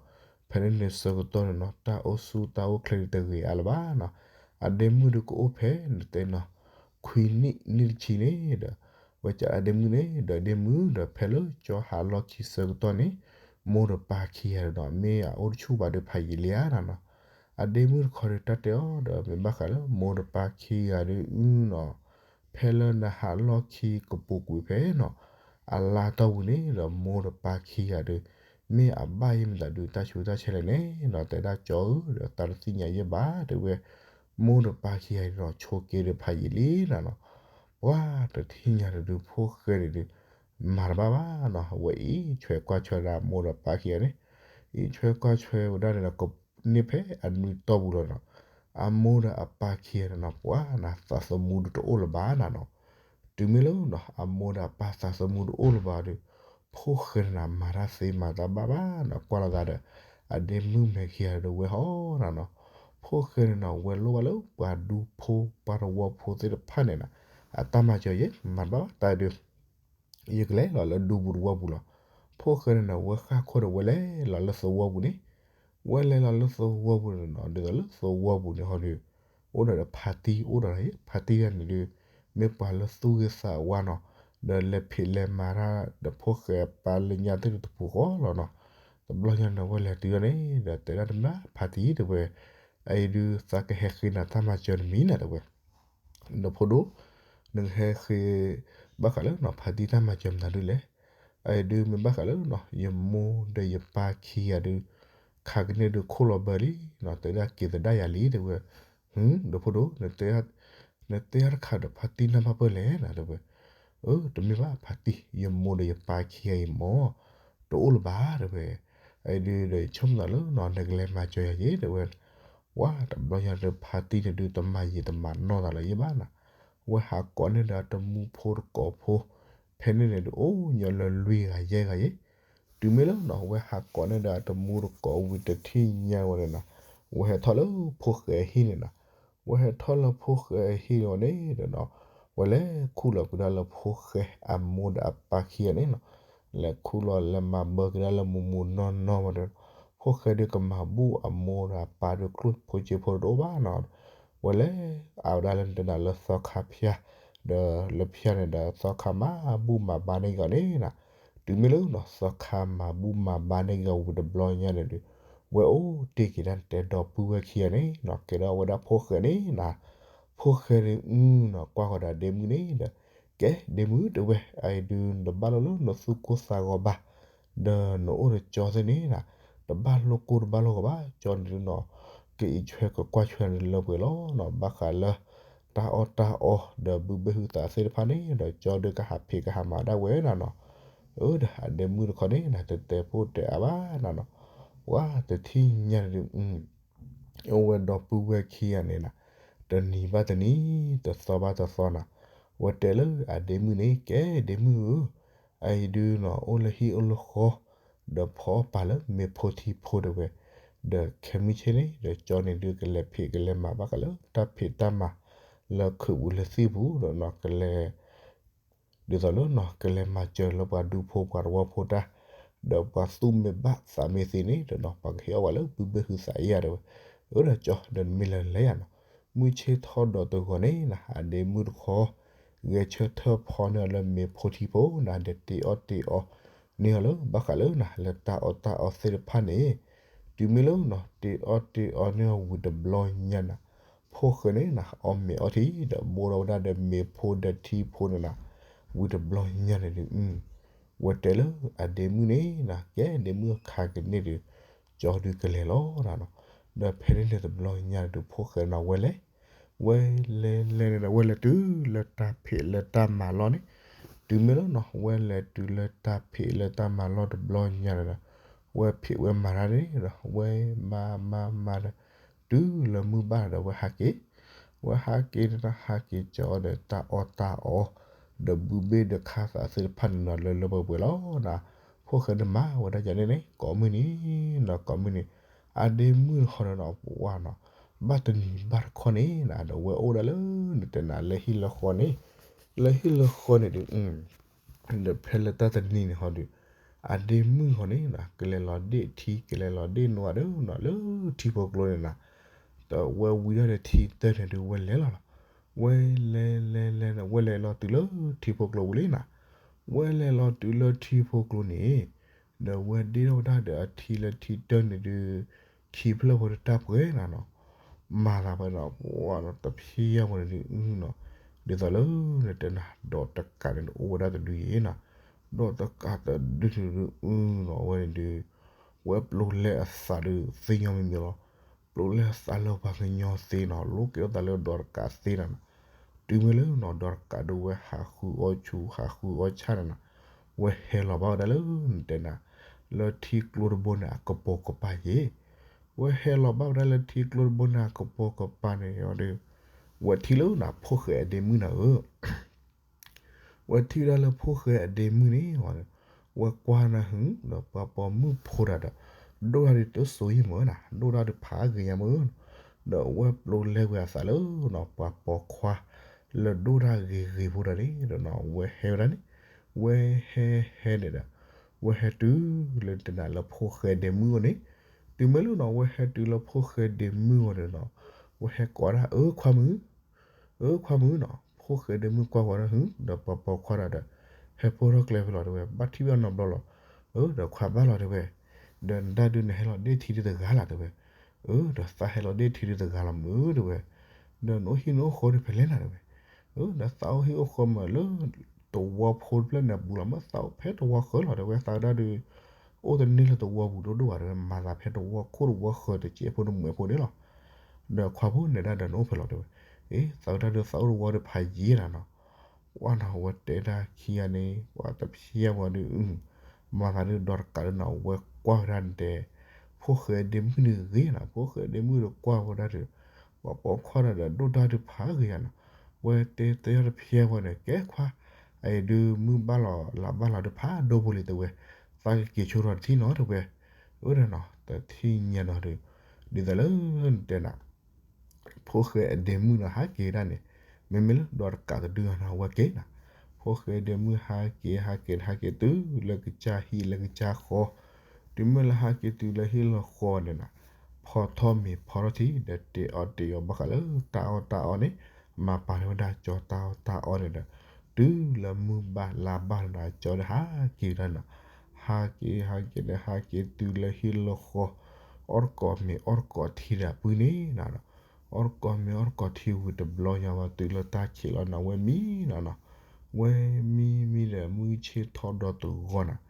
ဖဲန့ၣ်န့ၣ်ဆၢကတီၢ်န့ၣ်နီၤ တၢ်အိၣ်ဆူၣ်တၢ်အိၣ်ချ့ဒုးတဂ့ၤအါလၢၤဘၣ်နီၤ, အဒ့မုၣ်ဒုးကအိၣ်ဖဲန့ၣ်တဲနီၤ, ခွံနံၣ်နံၣ်တဆံန့ၣ်ဒီး, ဝဲကးအဒ့မုၣ်န့ၣ်ဒီး ဒ့မုၣ်ဒီး ဖဲလၢကၠီဟးလီၢ်ခံဆၢကတီၢ်န့ၣ်, မိၢ်ဒီးပၢ်ခံဂၤဒီးနီၤ မ့ၢ်အအိၣ်တဆူၣ်ဘၣ်ဒီးဖးယံာ်လံဧါနီၤ, အဒ့မုၣ်တခီဒီးတၢ်တဲအီၤဒီး မ့ၢ်ဘၣ်ဃးလၢမိၢ်ဒီးပၢ်ခံဂၤဒုးနီၤ, ဖဲလၢနဟးလီၢ်ခံကပူၤကွံာ်ဖဲနီၤ, အလါတီၢ်ပူၤန့ၣ်ဒီး မိၢ်ဒီးပၢ်ခံဂၤဒီး, မ့ၢ်အဘၣ်ယဲၢ်မတၤဒုးတၢ်ဆူးတၢ်ဆဲးလဲၣ်န့ၣ်နီၤ တဲဒၣ်ကၠီဧၢဒီး သးတသ့ၣ်ညါယဲၢ်ဘၣ်တဲဝဲ, မိၢ်ဒီးပၢ်ခံဂၤဒီး ဆိးက့ဒီးဖးယံာ်လံနီၤနီၤ, ပှၤတထံၣ်ညါတဒုး ဖိၣ်ဃဲန့ၣ်ဒုး, မၤတဘၣ်ဘၣ်နီၤ ဝဲအံးဆွဲကွၢ်ဆွဲဒၣ်မိၢ်ဒီးပၢ်ခံဂၤန့ၣ်, အံးဆွဲကွၢ်ဆွဲဝဲဒၣ်န့ၣ်ဒီး ကန့ၢ်ဖဲအနွံတီၢ်ပူၤလီၤနီၤ, အမိၢ်ဒီးအပၢ်ခံဂၤန့ၣ်နီၤ ပှၤနၤသးသမူဒုးတအိၣ်လၢၤဘၣ်နၤနီၤ, တုၤမ့ၢ်လၢနီၤ အမိၢ်ဒီးအပၢ်သးသမူတအိၣ်လၢၤဘၣ်ဒီး, ဖိၣ်ဃဲန့ၣ်နၤ မၤတၢ်သ့မၤတၢ်ဘၣ်ဘၣ်နီၤ ကွၢ်လီၤသးဒီး, အဒ့မုၣ်မဲာ်ခံဂၤဒီးဝဲဟီနၤနီၤ, ဖိၣ်ဃဲန့ၣ်နီၤ ဝဲလိၣ်ဘၣ်လၢပှၤဒူဖိပှၤသဝီဖိသ့ၣ်တဖၣ်န့ၣ်နၤ, အတၢ်မၤစၢၤယဲၢ် မၤတဘၣ်ဘၣ်တၢ်ဒုး ယကလဲၤလီၤလၢဒူပူၤသဝီပူၤလီၤ, ဖိၣ်ဃဲန့ၣ်နီၤ ဝဲဃၣ်ခိၣ်ဒီးဝဲလဲၤလီၤလၢသဝီပူၤန့ၣ်, ဝဲလဲၤလီၤလၢသဝီပူၤန့ၣ်နီၤ ဒ်သိးလၢသဝီပူၤန့ၣ်ဟီဒီး, အိၣ်ဒီးဖါတံၢ်အိၣ်ဒီး, ဖါတံၢ်တဂၤန့ၣ်ဒီး, မ့ၢ်ပှၤလၢသူၣ်ဂ့ၤသးဝါနီၤ, ဒီးလဲၤဖံးလဲၤမၤတၢ်ဒီးဖိၣ်ဃဲအပၢ်လၢညါသ့ၣ်တပူၤဃီလီၤနီၤ, တဘျီညါန့ၣ် ဝဲလဲၤတုၤဒၣ်န့ၣ်ဒီး တဲဒၣ်တမ့ၢ်ဖါတံၢ်တဲဝဲ, အအံၤဒုးသးကဟဲဃ့နၤတၢ်မၤစၢၤတမံၤနၤတဲဝဲ ဒီးဖိဒိၣ်, နကဟဲဃ့, ဘၣ်ဃးလၢနီၤ ဖါတံၢ်တၢ်မၤစၢၤမတၤဒုးလဲၣ်, အအံၤဒုးမ့ၢ်ဘၣ်ဃးလၢနီၤ ယမိၢ်ဒီးယပၢ်ခံဂၤဒုး, ခါကန့ၢ်ဒုးခိၣ်လီၤဘၢလံနီၤ တဲဒၣ်က့ၤသဒၣ်ယၤလံတဲဝဲ, ဒီးဖိဒိၣ်, နတဲအါတခါဒီးဖါတံၢ်နၢ်ဘၣ်ပၢၢ်လဲၣ်နၤတဲဝဲ, အၢ တမ့ၢ်ဘၣ်ဖါတံၢ် ယမိၢ်ဒီးယပၢ်ခံဂၤအံၤမ့ၢ်, တအိၣ်လၢၤဘၣ်တဲဝဲ, အအံၤဒုးဒီးယဆိကမိၣ်သးလၢနီၤ နကလဲၤမၤစၢၤယၤက့ၤတဲဝဲ ဝဲတဘျီညါဒီးဖါတံၢ်န့ၣ်ဒုး တမၤယံာ်တမၤနီၢ်သးလၢၤယဲၢ်ဘၣ်နီၤ, ဝဲဟးကိးန့ၢ်ဒီးအတမူဖိတကိးဖိ, ဖဲန့ၣ်န့ၣ်ဒုး အိၣ်ညီလၢလွံၢ်ဂၤယဲၢ်ဂၤယဲၢ်, တုၤမ့ၢ်လၢနီၤ ဝဲဟးကိးန့ၢ်ဒီးအတမူတကိးဝံၤတထံၣ်ညါဝဲန့ၣ်နီၤ, ဝဲဟဲထီၣ်လၢဖိၣ်ဃဲအဟံၣ်န့ၣ်နီၤ, ဝဲဟဲထီၣ်လၢဖိၣ်ဃဲအဟံၣ်န့ၣ်ဝဲန့ၣ်ဒီးနီၤ, ဝဲလဲၤခူၣ်လီၤက့ၤဒၣ်လၢဖိၣ်ဃဲအမိၢ်ဒီးအပၢ်ခံဂၤန့ၣ်နီၤ, လဲၤခူၣ်လီၤလဲၤမၤဘၢက့ၤဒၣ်လၢမူၤမူၤနီၢ်နီၢ်ဝဲဒီး, ဖိၣ်ဃဲဒုးကမၤဘူၣ်အမိၢ်ဒီးအပၢ်ဒီးကျိၣ်ဖိစ့ဖိတအိၣ်ဘၣ်နီၤ, ဝဲလဲၤအါဝဲဒၣ်လၢနတဲနၤလၢသီခါဖၠၣ်, ဒီးလၢဖၠၣ်န့ၣ်ဒီးသီခါမၤဘူၣ်မၤဘါန့ၢ်က့ၤအီၤန့ၣ်နီၤ, တုၤမ့ၢ်လၢနီၤ သီခါမၤဘူၣ်မၤဘါန့ၢ်က့ၤအီၤဝံၤတဘျီညါန့ၣ်ဒီး, ဝဲအိၣ်တ့ၢ်က့ၤဒၣ်တဲဒီပုၢ်ဝဲၢ်ခံဂၤန့ၣ်နီၤ ကဲထီၣ်ဝဲဒၣ်ဖိၣ်ဃဲန့ၣ်နၤ, ဖိၣ်ဃဲဒုးအုနီၤ ကွၢ်ဃီၤဒီးဒ့မုၣ်န့ၣ်ဒီး, ကဲဒ့မုၣ်တဲဝဲ, အအံၤဒုးနဘၣ်လိာ်လၢနသူၣ်ကိၢ်သးဂီၤဘၣ်, ဒီးနအိၣ်ဒီးကၠီသ့ၣ်န့ၣ်နၤ, တဘၣ်လိာ်ကိၢ်တဘၣ်လိာ်ဂီၤဘၣ်, ကၠီန့ၣ်ဒုးနီၤ, ကအံးဆွဲကကွၢ်ဆွဲနလၢပှဲၤလီၤနီၤ, ဘၣ်ဃးလၢ တၢ်အီၣ်တၢ်အီ ဒီးဘုဘ့ၣ်ဟုသးသ့ၣ်တဖၣ်န့ၣ်ဒီး ကၠီဒုးကဟးဖံးကဟးမၤဒၣ်ဝဲနၤနီၤ. အၢ ဒီးအဒ့မုၣ်တခီန့ၣ်နၤ တတဲဖိတဲအါဘၣ်နၤနီၤ. ပှၤတထံၣ်ညါန့ၣ်ဒုး အိၣ်ဝဲဒီပုၢ်ဝဲၢ်ခံဂၤန့ၣ်နၤ, တနံၤဘၣ်တနံၤ တသီဘၣ်တသီနၤ, ဝဲတဲလၢအဒ့မုၣ်န့ၣ် ကဲဒ့မုၣ်ဧၢ, အအံၤဒုးနီၤ အိၣ်လၢဟံၣ်အိၣ်လၢဃီ, ဒီးဖီအီၣ်ပာ်လၢမ့ၤဖိထံဖိတဲဝဲ, ဒီးခဲမုၢ်ဆ့ၣ်န့ၣ် ဒီးကၠီန့ၣ်ဒုးကလဲၤဖံးကလဲၤမၤဘၣ်ဃးလၢတၢ်ဖံးတၢ်မၤ လၢခုးပူၤလၢသံၣ်ပူၤဒီးနီၤ ကလဲၤ ဒ်သိးလၢနီၤ ကလဲၤမၤစၢၤလၢပှၤဒူဖိပှၤသဝီဖိတၢ်, ဒီးပှၤသူၣ်မ့ၢ်ဘၣ်သးမ့ၢ်သ့န့ၣ်ဒီးနီၤ ပှၤကဟ့ၣ်အီၣ်ဝဲလၢဘုဘ့ၣ်ဟုသးယါတဲဝဲ, အၢ ဒီးကၠီဒီးနမ့ၢ်လဲၤလဲၤယါနီၤ, မုၢ်ဆ့ၣ်ထီၣ်ဒီးတဂီၤန့ၣ်နၤ အဒ့မုၣ်တခီ ဂဲၤဆၢထၢၣ်ဖီန့ၢ်အီၤလၢမ့ၤဖိထံဖိနၤ ဒီးတ့အီၣ်တ့အီန့ၢ်အီၤလၢဘၣ်ဃးလၢနၤ လၢတၢ်အီၣ်တၢ်အီသ့ၣ်တဖၣ်န့ၣ်, တုၤမ့ၢ်လၢနီၤ တ့အီၣ်တ့အီန့ၢ်အီၤဝံၤတဘျီညါနၤ, ဖိၣ်ဃဲန့ၣ်နၤ အီၣ်မ့ၤအီထံဒီးဘိထီၣ်ဝဲဒၣ်ဒီးမ့ၤဖိဒီးထံဖိန့ၣ်နၤ, ဝံၤတဘျီညါန့ၣ်ဒုး ဝဲတဲလၢအဒ့မုၣ်န့ၣ်နၤ ကဲဒ့မုၣ်ခါကန့ၢ်ဒုး ကၠီဒုးကလဲၤလီၤနၤနီၤ, ဒီးဖဲန့ၣ်န့ၣ်တဘျီညါန့ၣ်ဒုး ဖိၣ်ဃဲနၤဝဲလဲၤ, ဝဲလဲၤလဲၤန့ၣ်ဒီး ဝဲလဲၤတုၤလၢတၢ်ဖံးလၢတၢ်မၤလီၢ်န့ၣ်, တုၤမ့ၢ်လၢနီၤ ဝဲလဲၤတုၤလၢတၢ်ဖံးလၢတၢ်မၤလီၢ်တဘျီညါန့ၣ်ဒီး, ဝဲဖံးဝဲမၤတၢ်န့ၣ်ဒီး ဝဲမၤမၤမၤဒီး တုၤလၢမုၢ်ဘၣ်ဒီးဝဲဟးက့ၤ, ဝဲဟးက့ၤန့ၣ်ဒီး ဟးက့ၤကၠီဒီးတၢ်အီၣ်တၢ်အီ ဒီးဘုဘ့ၣ်ဒီးခါသးသ့ၣ်တဖၣ်န့ၣ်နီၤ လၢလၢပှဲၤပှဲၤလီၤနၤ, ဖိၣ်ဃဲန့ၣ်မၤဝဲဒၣ်ယၤန့ၣ်န့ၣ် ကိးမုၢ်နံၤနီၤ ကိးမုၢ်နံၤ, အဒ့မုၣ်တခီန့ၣ်နီၤ ပှၤနီၤ, ဘၣ်တနံၤဘၣ်တခီန့ၣ်နၤ ဒီးဝဲအိၣ်ဒၣ်လၢနတဲနၤလၢဟံၣ်လၢဃီန့ၣ်, လၢဟံၣ်လၢဃီန့ၣ်ဒုး ဒီးဖဲလၢတၢ်တနံၤန့ၣ်ဟီဒုး, အဒ့မုၣ်ဃီန့ၣ်နၤ ကလဲၤလီၤဒ့ၣ်ထံ ကလဲၤလီၤဒ့ၣ်နိအီၤဒီးနီၤ လၢထံဖိကျိန့ၣ်နၤ, ဒီးဝဲဝံၤဒၣ်ဒီးထံတၢၢ်န့ၣ်ဒုး ဝဲလဲၤလီၤလီၤ, ဝဲလဲၤလဲၤလဲၤဒီး ဝဲလဲၤလီၤတုၤလၢထံဖိကျိပူၤလံနၤ, ဝဲလဲၤလီၤတုၤလၢထံဖိကျိန့ၣ်, ဒီးဝဲဒ့ၣ်ထီၣ်ဝဲဒၣ်ဒီးအထံလၢထံတၢၢ်န့ၣ်ဒုး, ခံဖျၢၣ်ဖိတၢ်ပှဲၤနၤနီၤ, မၤသးဖဲနီၤ ပှၤနီၤတဖျဲၣ်ဖိန့ၣ်ဒုးနီၤ, ဒ်သိးလၢနတဲနၤ ဒီးတကးန့ၣ်အိၣ်ဝဲဒၣ်တဒုယဲနၤ, ဒီးတကးတဒုန့ၣ်ဒုးအုနီၤ အဝဲန့ၣ်ဒုး, ဝဲပျိလဲအသးဒုးသ့ညီမံၤမံၤလီၤ, ပျိလဲအသးလၢပှၤကညီသ့နီၤ လိၣ်ကဲထီၣ်သးလၢဒီးတကးသ့နၤနီၤ, တုၤမ့ၢ်လၢနီၤ ဒီးတကးဒုးဝဲဟးဃုအီၣ်ဆူၣ် ဟးဃုအီၣ်ဆၣ်န့ၣ်နီၤ, ဝဲဟဲလီၤဘၣ်ဝဲဒၣ်လၢနတဲနၤ, လၢထံကျိတဘိန့ၣ်အကပိာ်ကပၤယဲ, ဝဲဟဲလီၤဘၣ်ဝဲဒၣ်လၢထံကျိတဘိန့ၣ်အကပိာ်ကပၤန့ၣ်ဒီး, ဝဲထံၣ်လၢနၤ ဖိၣ်ဃဲအဒ့မုၣ်နၤဧၢ ဝဲထံၣ်ဝဲဒၣ်လၢဖိၣ်ဃဲအဒ့မုၣ်န့ၣ်, ဝဲကွၢ်နၤဟုၣ်ဒီးပှၤပိာ်မုၣ်ဖိတဂၤဒီး, ဒိၣ်တၢ်ဒုးတစိၤယံာ်မ့ၢ်နၤ ဒိၣ်တၢ်ဒုးဖးဂ့ၤညါမ့ၢ်, ဒီးဝဲပျိလဲဝဲအသးလၢနီၤ ပှၤပိာ်ခွါလၢဒိၣ်တၢ်ဂ့ၤဂ့ၤဖိတဂၤန့ၣ်ဒီးနီၤ ဝဲဟဲဝဲဒၣ်န့ၣ်, ဝဲဟဲဟဲန့ၣ်ဒီး, ဝဲဟဲတုၤလၢနတဲနၤလၢဖိၣ်ဃဲဒ့မုၣ်အအိၣ်န့ၣ်, တုၤမ့ၢ်လၢနီၤ ဝဲဟဲတုၤလၢဖိၣ်ဃဲဒ့မုၣ်အအိၣ်န့ၣ်နီၤ, ဝဲဟဲကိးဒၣ် အၢ ခွါမုၣ် အၢ ခွါမုၣ်နီၤ, ဖိၣ်ဃဲဒ့မုၣ်ကွၢ်ဝဲဒၣ်ဟုၣ် ဒီးပှၤပိာ်ခွါတဂၤဒီး, ဟဲပိၢ်ထီၣ်ကျဲဖဲလီၤတဲဝဲ ဘၣ်ထံၣ်ဘၣ်နီတဘျီလီၤ, အၢ ဒီးခွါဘၣ်လီၤတဲဝဲ, ဒီးနဒၣ်ဒုးနဟဲလီၤဒ့ၣ်ထံဒုးတဂၤလီၤတဲဝဲ, အၢ ဒီးသးဟဲလီၤဒ့ၣ်ထံဒုးတဂၤလီၤမုၣ်တဲဝဲ, ဒီးနအိၣ်ဟံၣ်နအိၣ်ဃီဒုးဖဲလဲၣ်နၤတဲဝဲ, အၢ ဒီးသးအိၣ်ဟံၣ်အိၣ်ဃီမးလၢ သဝီဖိတဖျၢၣ်န့ၣ်အပူၤလီၤ မ့ၢ်သးအိၣ်ဖဲသဝီဃၢၤလီၤတဲဝဲ သးဝဲဒၣ်ဒုး အိၣ်တန့ၢ်လၢသဝီပူၤဒိၣ်ဒိၣ်ဘၣ်တဲဝဲ မၤသးဖဲသဝီခိၣ်သဝီဃၢၤတစဲးဖိတမှဲးဖိန့ၣ်လီၤ. ဒီးခွါဖိန့ၣ်ဒၣ်ဒီးနအိၣ်ဖဲလီၤတဲဝဲ, အ့ သးဝဲဒၣ်ဒုးသးအိၣ်သဝီဒုးဖးယံာ်နၤနီၤ, ပှၤနီၤ ဝဲတဲဒၣ်ခံဂၤန့ၣ် ပှၤတဖျဲၣ်ပှၤဒုး, မၤသးဒုးဒီးတကးဒုးနီၤ ဝဲကွၢ်ဝဲဒၣ်နတဲ, ဖိၣ်ဃဲဒ့မုၣ်န့ၣ်ဂ့ၤနီၤ ဖိၣ်ဃဲဒ့မုၣ်ဒီးကွၢ်ဝဲဒၣ်ဒုး, ပှၤပိာ်ခွါတဂၤဒီးဒိၣ်တၢ်ဒုးဖးဂ့ၤယါနီၤ, ဝဲတဲတဲဒၣ်တဖျဲၣ်ပှၤန့ၣ် ကဲခွါ, အအံၤဒုးမုၢ်ဘၣ်လီၤလၢဘၣ်လီၤဒုးဖးဒိၣ်ဖိလံတဲဝဲ, သးကက့ၤဆိထီၣ်တထံၣ်နီၤတဲဝဲ, အၢ ဒီးနီၤ တထံၣ်ညါနီၤဒုး, ဒ်သိးလၢနတဲနၤ ဖိၣ်ဃဲအဒ့မုၣ်နီၤဟးက့ၤဒၣ်န့ၣ်, မ့မ့ၢ်လၢဒီးတကးတဒုနီၤ ဝဲက့ၤနီၤ, ဖိၣ်ဃဲအဒ့မုၣ်ဟးက့ၤ ဟးက့ၤ ဟးက့ၤတုၤလၢကစၢ်ဟံၣ်လၢကစၢ်ဃီ, တုၤမ့ၢ်လၢဟးက့ၤတုၤလၢဟံၣ်လၢဃီန့ၣ်နီၤ, ဖီထီၣ်မ့ၤဖီထီၣ်ထံ ဒီးတ့အီၣ်တ့အီဘၣ်ဃးလၢတၢ်အီၣ်တၢ်အီန့ၣ်, မၤပာ်ထီၣ်ဝဲဒၣ်ကၠီတၢ်အီၣ်တၢ်အီန့ၣ်ဒီး, တုၤလၢမုၢ်ဘၣ်လါဘၣ်န့ၣ်ဒီး ကၠီဒီးဟးက့ၤဒၣ်နီၤ, ဟးက့ၤ ဟးက့ၤဒီး ဟးက့ၤတုၤလၢဟံၣ်လၢဃီ, အီၣ်တကိးမ့ၤအီၣ်တကိးထံဒီးအပူၤန့ၣ်နီၤ, အီၣ်တကိးမ့ၤအီၣ်တကိးထံဝံၤတဘျီညါဝဲတုၤလၢတၢ်ခံးလီၤန့ၣ် အဝဲမံနီၤနီၤ, ဝဲမံမံဒီးမုၢ်ဆ့ၣ်ထီၣ်ဒီးတဂီၤန့ၣ်,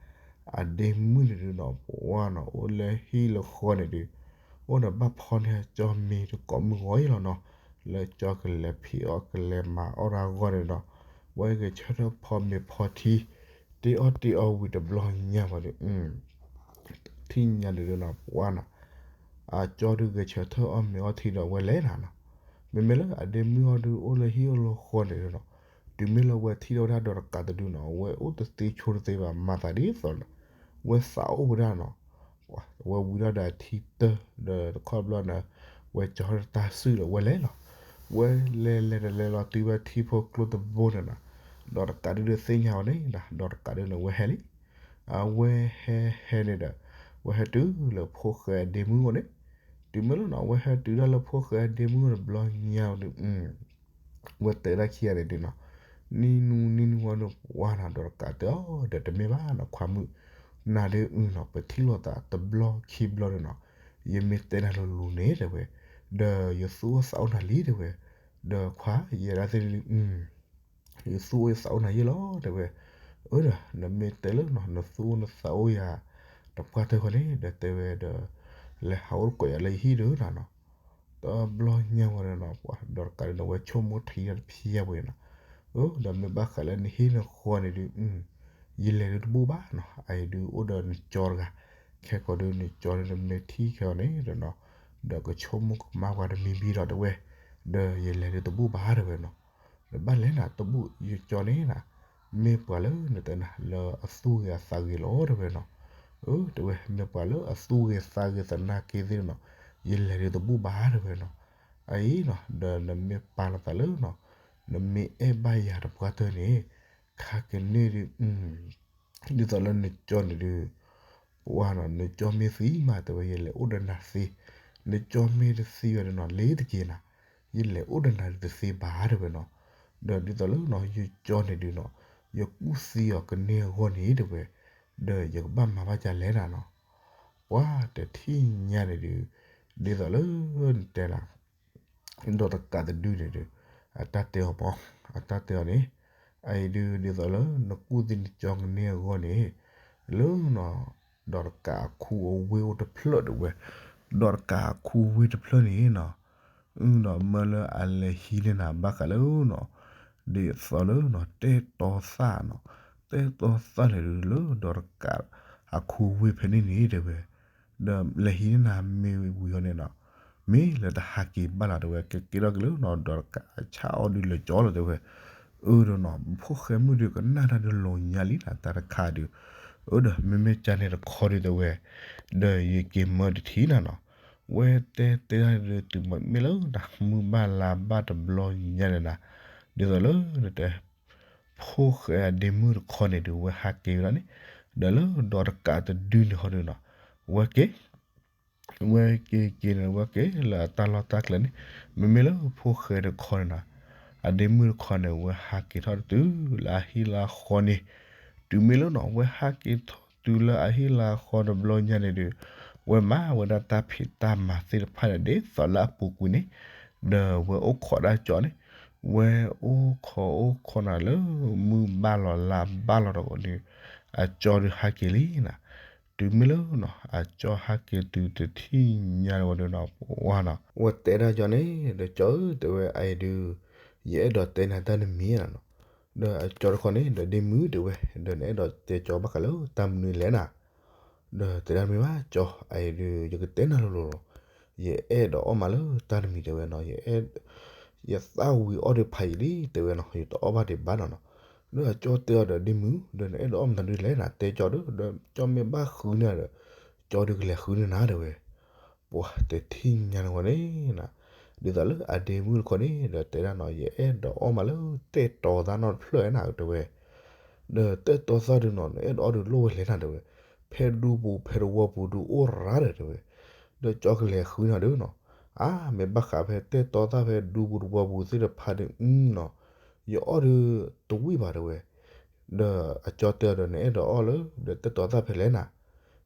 အဒ့မုၣ်န့ၣ်ဒုးနီၤ ပှၤနီၤ အိၣ်လၢဟံၣ်လၢဃီန့ၣ်ဒုး, အိၣ်ဒီးဘၣ်ဖီန့ၢ်အကၠီမ့ၤတကိးမုၢ်ဂီၤအံၤလီၤနီၤ, လၢကၠီကလဲၤဖံးအီၣ်ကလဲၤမၤအီၣ်တၢ်အဂီၢ်န့ၣ်ဒီး, ဝဲဂဲၤဆၢထၢၣ်ဖီမ့ၤဖီထံ, တ့အီၣ်တ့အီဝံၤတဘျီညါဝဲဒီး ထံၣ်ညါဒုးနီၤ ပှၤနီၤ, အကၠီဒုးဂဲၤဆၢထၢၣ်အီၣ်မ့ၤအီထံဒီးဝဲလဲၤနၤနီၤ, မ့မ့ၢ်လၢအဒ့မုၣ်အီၤဒုးအိၣ်လၢဟံၣ်အိၣ်လၢဃီန့ၣ်နီၤ, တုၤမ့ၢ်လၢဝဲထံၣ်ဒီးဝဲဒၣ်ဒီးတကးတဒုနီၤ ဝဲအိၣ်တသ့ဆိတသ့ဘၣ် မၤသးဒ်သိးနီၤ, ဝဲသးအိၣ်ဝဲဒၣ်နီၤ ဝဲဝံၤထီၣ်ဒီးအထံတၢၢ် ဒီးတခီဘျီန့ၣ်, ဝဲကၠီတၢ်စုၣ်ဒီးဝဲလဲၤလီၤ, ဝဲလဲၤလဲၤတလဲၤလီၤတုၤဝဲထံဖိကျိတဘိန့ၣ်နီၤ, ဒီးတကးဒုးဒုးသ့ၣ်ညါဝဲန့ၣ်နီၤ ဒီးတကးဒုးန့ၣ်ဝဲဟဲလံ, အဝဲဟဲဟဲန့ၣ်ဒီး, ဝဲဟဲတုၤလၢဖိၣ်ဃဲအဒ့မုၣ်အအိၣ်န့ၣ်, တုၤမ့ၢ်လီၤနီၤ ဝဲဟဲတုၤဒၣ်လၢဖိၣ်ဃဲအဒ့မုၣ်တဘျီညါဒီး ဝဲတဲဒၣ်ခံဂၤန့ၣ်ဒုးနီၤ, နံၤနူနံၤနူဝဲဒုးပှၤနီၤ ဒီးတကးတဲအီၤဒီးတမ့ၢ်ဘၣ်နီၤ ခွါမုၣ်, နၤဒုးအုနီၤ ပထံၣ်လိာ်သးတဘျီခံဘျီဒုးနီၤ, ယမ့ၢ်တဲနၤလိၤလိၤန့ၣ်တဲဝဲ, ဒီးယသူၣ်အိၣ်သးအိၣ်နၤလံတဲဝဲ, ဒီးခွါ ယဲဒၣ်သ့ၣ်ဒုး ယသူၣ်အိၣ်ယသးအိၣ်နၤယဲၢ်လီၤတဲဝဲ, အၢဒီး နမ့ၢ်တဲလၢနီၤ နသူၣ်အိၣ်နသးအိၣ်ယၤ တပှၢ်တၢၢ်ဃီန့ၣ် ဒီးတဲဝဲဒီး, လဲၤဟးအိၣ်တကိးယၤလၢယဟံၣ်ဒုးနၤနီၤ, တဘျီညါဝဲဒီးနီၤ ပှၤဒီးတကးဒုးန့ၣ် ဝဲဆိကမိၣ်ထံတဖျၢၣ်ဝဲနီၤ, အၢ ဒီးမ့ၢ်ဘၣ်ဃးလၢနဟံၣ်နဃီန့ၣ်ဒုး ယလဲၤဒုးတဘူၣ်ဘၣ်နီၤ အအံၤဒုးအိၣ်ဒီးနကၠီတဂၤ, ခဲကိာ်ဒုးနကၠီဒုးနမ့ၢ်ထံၣ်ခဲအီၤန့ၣ်ဒီးနီၤ, ဒီးကဆိကမိၣ်ကမၣ်ပှၤတမံၤဘံဒီးတဲဝဲ, ဒီးယလဲၤဒုးတဘူၣ်ဘၣ်တဲဝဲနီၤ နဘၣ်လဲၤနၤ တဘူၣ်ယကၠီန့ၣ်နၤ, မ့ၢ်ပှၤလၢနတဲနၤလၢအသူၣ်ဂ့ၤအသးဂ့ၤလီၤတဲဝဲနီၤ, အၢ တဲဝဲ မ့ၢ်ပှၤလၢအသူၣ်ဂ့ၤသးဂ့ၤသနာ်က့သ့ၣ်နီၤ, ယလဲၤဒုးတဘူၣ်ဘၣ်တဲဝဲနီၤ, အအံၤနီၤ ဒီးနမ့ၢ်ပာ်လီၤသးလၢနီၤ, နမ့ၢ်အဲၣ်ဘၣ်ယၤတပှၢ်တၢၢ်န့ၣ်, ခါကန့ၢ်ဒုး ဒ်သိးလၢနကၠီန့ၣ်ဒုး, ပှၤနီၤ နကၠီမ့ၢ်သံမးတဲဝဲ ယလဲၤအိၣ်ဒီးနၤသ့, နကၠီမ့ၢ်တသံဝဲဒီးနီၤ လ့ၤတက့ၤနၤ, ယလဲၤအိၣ်ဒီးနၤဒုးတသ့ဘၣ်တဲဝဲနီၤ, ဒီးဒ်သိးလၢနီၤ ယကၠီန့ၣ်ဒုးနီၤ, ယကူၣ်သံအီၤကန့ၢ်အဂီၢ်န့ၣ်တဲဝဲ, ဒီးယကဘၣ်မၤဘၣ်ဒ်လဲၣ်နၤနီၤ, ပှၤတထံၣ်ညါန့ၣ်ဒုး, ဒ်သိးလၢ နတဲနၤ ဒီးတကးတဒုန့ၣ်ဒီး, အတၢ်တဲအီၤမး, အတၢ်တဲအီၤန့ၣ်, အအံၤဒုးဒ်သိးလၢနကူၣ်သံနကၠီကန့ၢ်အဂီၢ်န့ၣ်, လၢနီၤ, ဒီးတကးအခူအဝ့ၢ်အိၣ်တဖျၢၣ်တဲဝဲ, ဒီးတကးအခူဝ့ၢ်တဖျၢၣ်န့ၣ်နီၤ, အုနီၤ မၢလၢအလဲၤဟံးန့ၢ်နၤဘၣ်ဃးလၢနီၤ, ဒ်သိးလၢနီၤ တဲတီသၣ်နီၤ, တဲတီသၣ်န့ၣ်ဒုးလၢဒီးတကးအခူဝ့ၢ်ဖဲန့ၣ်န့ၣ်တဲဝဲ, ဒီးလဲၤဟံးန့ၢ်နၤမ့ၢ်ဝံၤအီၤန့ၣ်နီၤ, မ့ၢ်လၢတဟးက့ၤဘၣ်လီၤတဲဝဲ ကက့ၤထီၣ်က့ၤလၢနီၤ ဒီးတကးဆါအီၣ်ဒုးလၢကၠီလီၤတဲဝဲ, အၢဒီးနီၤ ဖိၣ်ဃဲမုၣ်ဒုးကနၣ်တၢ်ဒုးလီၤညါလံနၤ တၢ်တခါဒုး, အၢဒီး မ့မ့ၢ်ကန့ၣ်တခီဒုးတဲဝဲ, ဒီးယက့ၤမၢတထံၣ်နၤနီၤ, ဝဲတဲတဲဒၣ်ဒုးတုၤမ့ၢ်လၢတၢ်မုၢ်ဘၣ်လါဘၣ်တဘျီညါန့ၣ်နၤ, ဒ်သိးလၢနတဲ ဖိၣ်ဃဲအဒ့မုၣ်တခီန့ၣ်ဒုး ဝဲဟးက့ၤဝဲဒၣ်န့ၣ်, ဒီးလၢဒီးတကးတဒုန့ၣ်ဃီဒုးနီၤ, ဝဲက့ၤ ဝဲက့ၤက့ၤန့ၣ် ဝဲက့ၤလၢအတၢ်လီၢ်တၢ်ကျဲန့ၣ်, မ့မ့ၢ်လၢဖိၣ်ဃဲတခီန့ၣ်နီၤ, အဒ့မုၣ်တခီန့ၣ် ဝဲဟးက့ၤထီၣ်တုၤလၢအဟံၣ်လၢအဃီန့ၣ်, တုၤမ့ၢ်လၢနီၤ ဝဲဟးက့ၤထီၣ်တုၤလၢအဟံၣ်လၢအဃီတဘျီညါန့ၣ်ဒုး, ဝဲမၤဝဲဒၣ်တၢ်ဖံးတၢ်မၤသ့ၣ်တဖၣ်န့ၣ် ဒ်သိးလၢအပူၤကွံာ်န့ၣ်, ဒီးဝဲအိၣ်ခိးဒၣ်ကၠီန့ၣ်, ဝဲအိၣ်ခိးအိၣ်ခိးနၤလၢမုၢ်ဘၣ်လီၤလါဘၣ်လီၤတဂီၤန့ၣ်, အကၠီဒုးဟးက့ၤလံနၤ, တုၤမ့ၢ်လၢနီၤ အကၠီဟးက့ၤတုၤတထံၣ်ညါန့ၣ်ဝဲဒၣ်နီၤ ပှၤနီၤ ဝဲတဲဒၣ်ကၠီန့ၣ် ဒီးကၠီဧၢ တဲဝဲ အအံၤဒုး ယအဲၣ်ဒိးတဲနၤတၢ်တမံၤနၤနီၤ, ဒီးအကၠီတခီန့ၣ် ဒီးဒ့မုၣ်တဲဝဲ ဒီးနအဲၣ်ဒိးတဲကၠီဘၣ်ဃးလၢတၢ်မနုၤလဲၣ်နၤ, ဒီးတဲဒၣ်မ့ၢ်ဘၣ်ကၠီ အအံၤဒုး ယကတဲနၤလိၤလိၤလီၤ, ယအဲၣ်ဒိးအီၣ်မးလၢတၢ်တမံၤတဲဝဲနီၤ, ယအဲၣ် ယသၣ်ဝံၤအီၣ်ဒုးဖးယံာ်လံတဲဝဲနီၤ ယတအီၣ်ဘၣ်ဒံးဘၣ်နီၤနီၤ, ဒီးအကၠီတဲအီၤဒီးဒ့မုၣ် ဒီးနအဲၣ်ဒိးအီၣ်မးတၢ်ဒုးလဲၣ်နၤ တဲကၠီဒီး ဒီးကၠီမ့ၢ်ဘၣ်ဃုန့ၢ်ဒီး ကၠီဒုးကလဲၤဃုန့ၢ်နၤတဲဝဲ, ပှၤတထံၣ်ညါန့ၣ်ဝဲန့ၣ်နၤ, ဒ်သိးလၢအဒ့မုၣ်တခီန့ၣ် ဒီးတဲဒၣ်နီၤ ယအဲၣ်ဒိးအီၣ်မးလၢတဲတီၤသၣ်နီတဖျၢၣ်နၤတဲဝဲ ဒီးတဲတီၤသၣ်ဒုးနီၤ နအဲၣ်ဒိးအီၣ်ဒုးလိၣ်ဝဲလဲၣ်နၤတဲဝဲ, ဖဲဒူပူၤဖဲတဝီပူၤဒုးအိၣ်ရၤဒီးတဲဝဲ, ဒီးကၠီကလဲၤဃုနၤဒုးနီၤ, အါ မ့ၢ်ဘၣ်ဃးဖဲတဲတီၤသၣ်ဖဲဒူပူၤတဝီပူၤသ့ၣ်တဖၣ်ဒုးနီၤ, ယအီၣ်ဒုးတဝံၣ်ဘၣ်တဲဝဲ, ဒီးအကၠီတဲအီၤဒီး နအဲၣ်ဒိးအီၣ်လၢ ဒီးတဲတီၤသၣ်ဖဲလဲၣ်နၤ,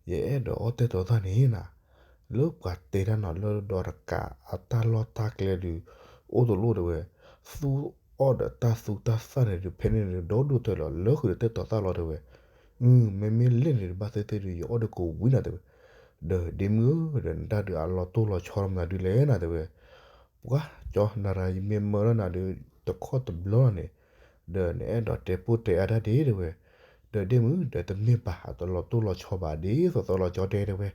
ယအဲၣ်ဒိးအီၣ်တဲတီၤသၣ်န့ၣ်နၤ, လၢပှၤတဲတၢ်နီၤ လၢဒီးတကးအတၢ်လီၢ်တၢ်ကျဲဒုး အိၣ်တလိၣ်တဲဝဲ, သူအီၣ်ဒီးတၢ်သူတၢ်သၣ်န့ၣ်ဒုး ဖဲန့ၣ်ဒုး ဒီဒိၣ်ထဲလီၤ လၢဃုာ်ဒီးတဲာ်တီၤသၣ်လီၤတဲဝဲ, မ့မ့ၢ်လဲၣ်န့ၣ်ဒုး ဘၣ်သ့ၣ်သ့ၣ်ဒုး ယအီၣ်ဒီးကဝံၤနၤတဲဝဲ, ဒီးဒ့မုၣ်ဧၢ ဒီးနတၢ်ဒုးအလီၤတိၢ်လီၤဆီမနုၤဒုးလဲၣ်နၤတဲဝဲ, ပှၤကၠီ နၤရၤ ယမ့ၢ်မၢလီၤနၤဒုး တခီတဘျီလီၤန့ၣ်, ဒီးနအဲၣ်ဒိးတဲပိၢ်တဲအါတၢ်ဒ့တဲဝဲ, ဒီးဒ့မုၣ် ဒီးတမ့ၢ်ဘၣ် အတလီၤတိၢ်လီၤဆီဘၣ်ဒ်သိးသိးလီၤကၠီတဲတဲဝဲ,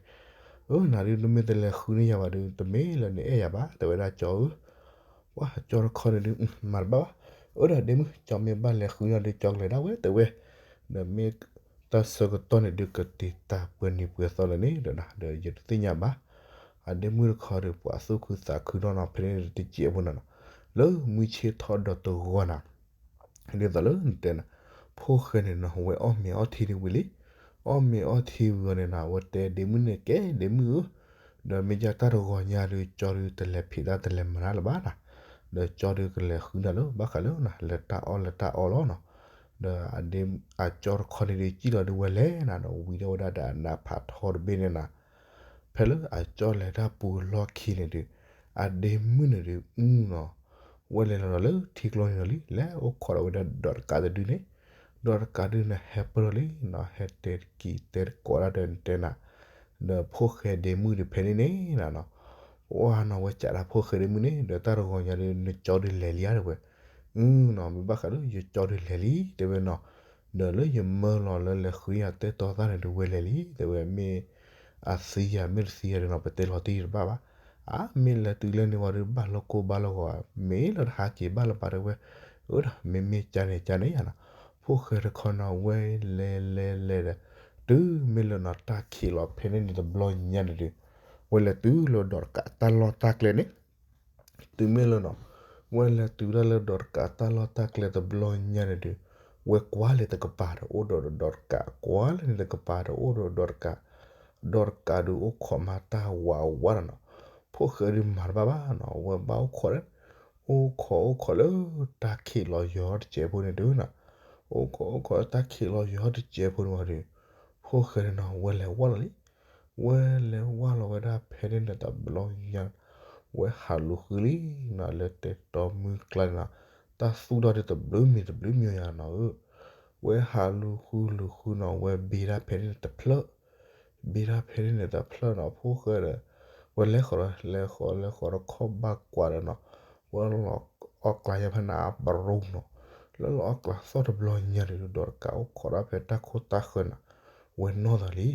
အၢ နၤဒုးနမ့ၢ်တလဲၤဃုန့ၢ်ယၤဘၣ်ဒုး တမ့ၢ်လၢနအဲၣ်ယၤဘၣ် တဲဝဲဒၣ်ကၠီဧၢ, ပှၤကၠီတခီန့ၣ်ဒုး မၤတဘၣ်ဘၣ်, အၢ ဒီးဒ့မုၣ် ကၠီမ့ၢ်ဘၣ်လဲၤဃုန့ၢ်ဒုး ကၠီကလဲၤဒၣ်ဝဲတဲဝဲ, ဒီးမ့ၢ်တၢ်ဆၢကတီၢ်န့ၣ်ဒုး ကတ့ၤတၢ်ပှဲၤနံၤပှဲၤသီလၢၤန့ၣ်ဒီး ဒီးယတသ့ၣ်ညါဘၣ်, အဒ့မုၣ်တခီဒီး ပှၤသူၣ်ခုသးခုနီၢ်နီၢ် ဖဲန့ၣ်တစဲးဖိနီၢ်နီၢ်, လၢမုၢ်ဆ့ၣ်ထီၣ်ဒီးတဂီၤနၤ ဒ်သိးလၢနတဲနၤ, ဖိၣ်ဃဲန့ၣ်နီၤ ဝဲအီၣ်မ့ၤအီထံဒုးဝံၤလံ, အီၣ်မ့ၤအီထံဝံၤအီၤန့ၣ်နၤ ဝဲတဲဒ့မုၣ်န့ၣ် ကဲ ဒ့မုၣ်ဧၢ, ဒီးမ့ၢ်ယါတၢ်တဂီၤညါဒုး ကၠီဒုးတလဲၤဖံးတၢ်တလဲၤမၤတၢ်လၢၤဘၣ်နၤ, ဒီးကၠီဒုးကလဲၤဃုနၤလၢ ဘၣ်ဃးလၢနၤ လဲၤတၢ်အီၣ်လဲၤတၢ်အီလီၤနီၤ, ဒီးအကၠီတခီန့ၣ်ဒုး စံၣ်လီၤဒုးဝဲလဲၤနၤဒီး ဝံၤဒီးဝဲဒၣ်ဒီးအနးဖးထီတဘ့ၣ်န့ၣ်နၤ ဖဲလၢအကၠီလဲၤတၢ်ပူၤလီၢ်ခံန့ၣ်ဒုး, အဒ့မုၣ်န့ၣ်ဒုး အူနီၤ, ဝဲလဲၤလီၤဒီးလၢထံကျိန့ၣ်လီၤလံ, လဲၤအိၣ်ခိးဒီးဝဲဒၣ်ဒီးတကးတဒုန့ၣ်, ဒီးတကးဒုန့ၣ် ဟဲပၢၢ်လီၤလံနီၤ, ဟဲတဲတက့ၤတဲတကိးဒၣ်ဒီးတဲနၤ, ဒီးဖိၣ်ဃဲဒ့မုၣ်ဒုးဖဲန့ၣ်န့ၣ်နၤနီၤ, ပှၤနီၤ ဝဲကးဒၣ်ဖိၣ်ဃဲဒ့မုၣ်န့ၣ် ဒီးတၢ်တဂီၤညါဒုး နကၠီဒုးလဲၤလံဧါတဲဝဲ, အူနီၤ မ့ၢ်ဘၣ်ဃးလၢယကၠီဒုးလဲၤလံတဲဝဲနီၤ, ဒီးလၢယမၢလီၤလၢလဲၤဃုယၤတဲာ်တီသၣ်န့ၣ်ဒုး ဝဲလဲၤလံတဲဝဲ, မ့ၢ်အသံယၤ မ့ၢ်တသံယၤဒုးနီၤ ပတဲလီၤတံၢ်တဘၣ်ဘၣ်, အါ မ့ၢ်လဲၤတုၤလၢန့ၣ်ဝံၤဒီး ဘၣ်လိာ်ကိၢ်ဘၣ်လိာ်ဂီၤ, မ့ၢ်လၢတဟးက့ၤဘၣ်လၢၤဘၣ်တဲဝဲ, အၢဒီး မ့မ့ၢ်ကန့ၣ်ကန့ၣ်ယၤနီၤ, ဖိၣ်ဃဲတခီနီၤ ဝဲလဲၤလဲၤလဲၤဒီး, တုၤမ့ၢ်လၢနီၤ တၢ်ခံးလီၤဖဲန့ၣ်န့ၣ်တဘျီညါန့ၣ်ဒုး, ဝဲလဲၤတုၤလၢဒီးတကးတၢ်လီၢ်တၢ်ကျဲန့ၣ် တုၤမ့ၢ်လၢနီၤ, ဝဲလဲၤတုၤဒၣ်လၢဒီးတကးတၢ်လီၢ်တၢ်ကျဲတဘျီညါန့ၣ်ဒုး, ဝဲကွၢ်လၢတကပၤဒီးအိၣ်ဒီးဒီးတကး, ကွၢ်လၢန့ၣ်တကပၤဒီးအိၣ်ဒီးဒီးတကး, ဒီးတကးဒုးအိၣ်ခိးမၤတၢ်ဝးဝးဒီးနီၤ, ဖိၣ်ဃဲဒုးမၤတဘၣ်ဘၣ်နီၤ, ဝဲဘၣ်အိၣ်ခိးဒီး, အိၣ်ခိးအိၣ်ခိးလၢတၢ်ခံးလီၤယီၤတစဲးဖိန့ၣ်ဒုးနီၤ, အိၣ်ခိးအိၣ်ခိးတၢ်ခံးလီၤယီၤတစဲးဖိန့ၣ်ဝံၤဒီး, ဖိၣ်ဃဲန့ၣ်နီၤ ဝဲလဲၤဝၢ်လီၤလံ ဝဲလဲၤဝၢ်လီၤဝဲဒၣ်ဖဲန့ၣ်န့ၣ်တဘျီညါ, ဝဲဟးလူၤဃုလံနီၤ လၢတဲာ်တီမုၢ်ကျါန့ၣ်နီၤ, တၢ်သူၣ်ထီၣ်ဒုးတဘျုးမံၤတဘျုးမံၤယၤနီၤဧၢ, ဝဲဟးလူၤဃုလူၤဃုနီၤ ဝဲဘ့ၣ်ဒၣ်ဖဲန့ၣ်န့ၣ်တဖျၢၣ်, ဘ့ၣ်ဒၣ်ဖဲန့ၣ်န့ၣ်တဖျၢၣ်နီၤ ဖိၣ်ဃဲဒီး, ဝဲလဲၤဃီၤဒီး လဲၤဃီၤလဲၤဃီၤဒီးခီၣ်ဘၣ်ကွၢ်ဒီးနီၤ, ဝဲလီၤအီၣ်ကျါညါဖဲန့ၣ်အပရူၤနီၤ, လၢလီၤအီၣ်ကျါသီၣ်တဘျီညါန့ၣ်ဒီးတကးအိၣ်ခိးဒၣ်ဖဲတၢ်ခိၣ်တၢ်ဃၢၤနီၤ, ဝဲနီၢ်သးလံ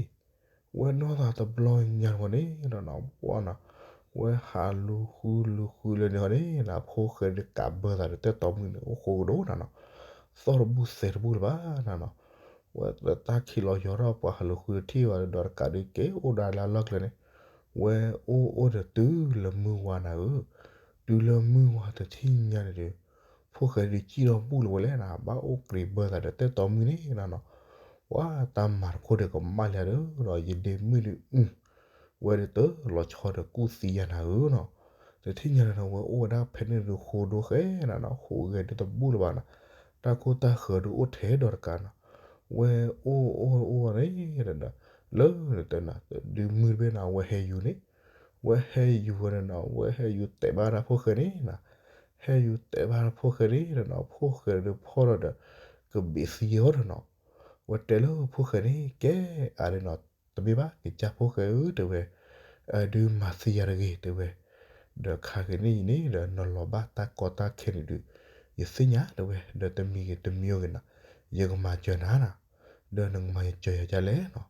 ဝဲနီၢ်သးတဘျီညါဝဲန့ၣ်ဒီးနီၤ ပှၤနီၤ, ဝဲဟးလူၤဃုလူၤဃုလၢန့ၣ်ဃီန့ၣ်နီၤ ဖိၣ်ဃဲဒုးကးဘၢသးဒီးတဲာ်တီမုၢ်န့ၣ် အိၣ်ဃိကဒီးနီၤနီၤ, သီၣ်တဘူၣ်သဲးတဘူၣ်လၢၤဘၣ်နီၤနီၤ, ဝဲတၢ်ခံးလီၤယီၤထီၣ် ပှၤဟးလူၤဃုတထံၣ်ဘၣ်ဒီး ဒီးတကးဒုးက့ၤအိၣ်ဒၣ်လၢအလီၢ်ကျဲန့ၣ်, ဝဲအိၣ်အိၣ်ဒီးတုၤလၢမုၢ်ဝါနၤဧၢ, တုၤလၢမုၢ်ဝါတထံၣ်ညါန့ၣ်ဒီး ဖိၣ်ဃဲဒုးစံၣ်ထီၣ်ဘူၣ်လၢၤဝဲလဲၣ်နီၤ ဘၣ်အိၣ်ကြံးဘၢသးဒီးတဲာ်တီမုၢ်န့ၣ်နီၤနီၤ, ပှၤတၢ်မၤတခိၣ်ဒီးကမၣ်လၢၤဒီး ဒီးယဒ့မုၣ်ဒုး ဝဲဒုးတလီၤဆီဒီးကူၣ်သံယၤနၤဧၢနီၤ, တထံၣ်ညါန့ၣ်ဒီး ဝဲအိၣ်ဝဲဒၣ်ဖဲန့ၣ်ဒုးဃိဒိဃဲနီၤနီၤ ဃိဂဲၤဒုးတဘူၣ်လၢၤဘၣ်နီၤ, တၢ်ခိၣ်တၢ်ဃၢၤဒုးအိၣ်ထဲဒီးတကးနီၤ, ဝဲအိၣ်အိၣ်အိၣ်န့ၣ်ဒီး လၢတဲနၤ ဒုးမုၢ်တဘ့ၣ်နီၤ ဝဲဟဲယူၤန့ၣ် ဝဲဟဲယူၤဝဲန့ၣ်နီၤ ဝဲဟဲယူၤတဲာ်ဘၣ်ဒၣ်ဖိၣ်ဃဲန့ၣ်နီၤ, ဟဲယူၤတဲာ်ဘၣ်ဒၣ်ဖိၣ်ဃဲန့ၣ်ဒီးနီၤ ဖိၣ်ဃဲဒုးဖီၣ်ထီၣ်ဒီး ကဘ့ၣ်သံအီၤဒီးနီၤ, ဝဲတဲလၢဖိၣ်ဃဲန့ၣ် ကဲအါဒုးနီၤ တမ့ၢ်ဘၣ် ကစၢ်ဖိၣ်ဃဲဧၢ တဲဝဲ, အဒုးမၤသံယၤတဂ့ၤ တဲဝဲ, ဒီးခါက့ၤန့ၣ်အံၤန့ၣ်ဒီး နလီၤဘၣ်တၢ်ကီတၢ်ခဲန့ၣ်ဒုး ယသ့ၣ်ညါ တဲဝဲ, ဒီးတမံၤဂ့ၤတမံၤဂ့ၤနီၤ ယကမၤစၢၤနၤနီၤ, ဒီးနကမၤစၢၤယၤဒ်လဲၣ်နီ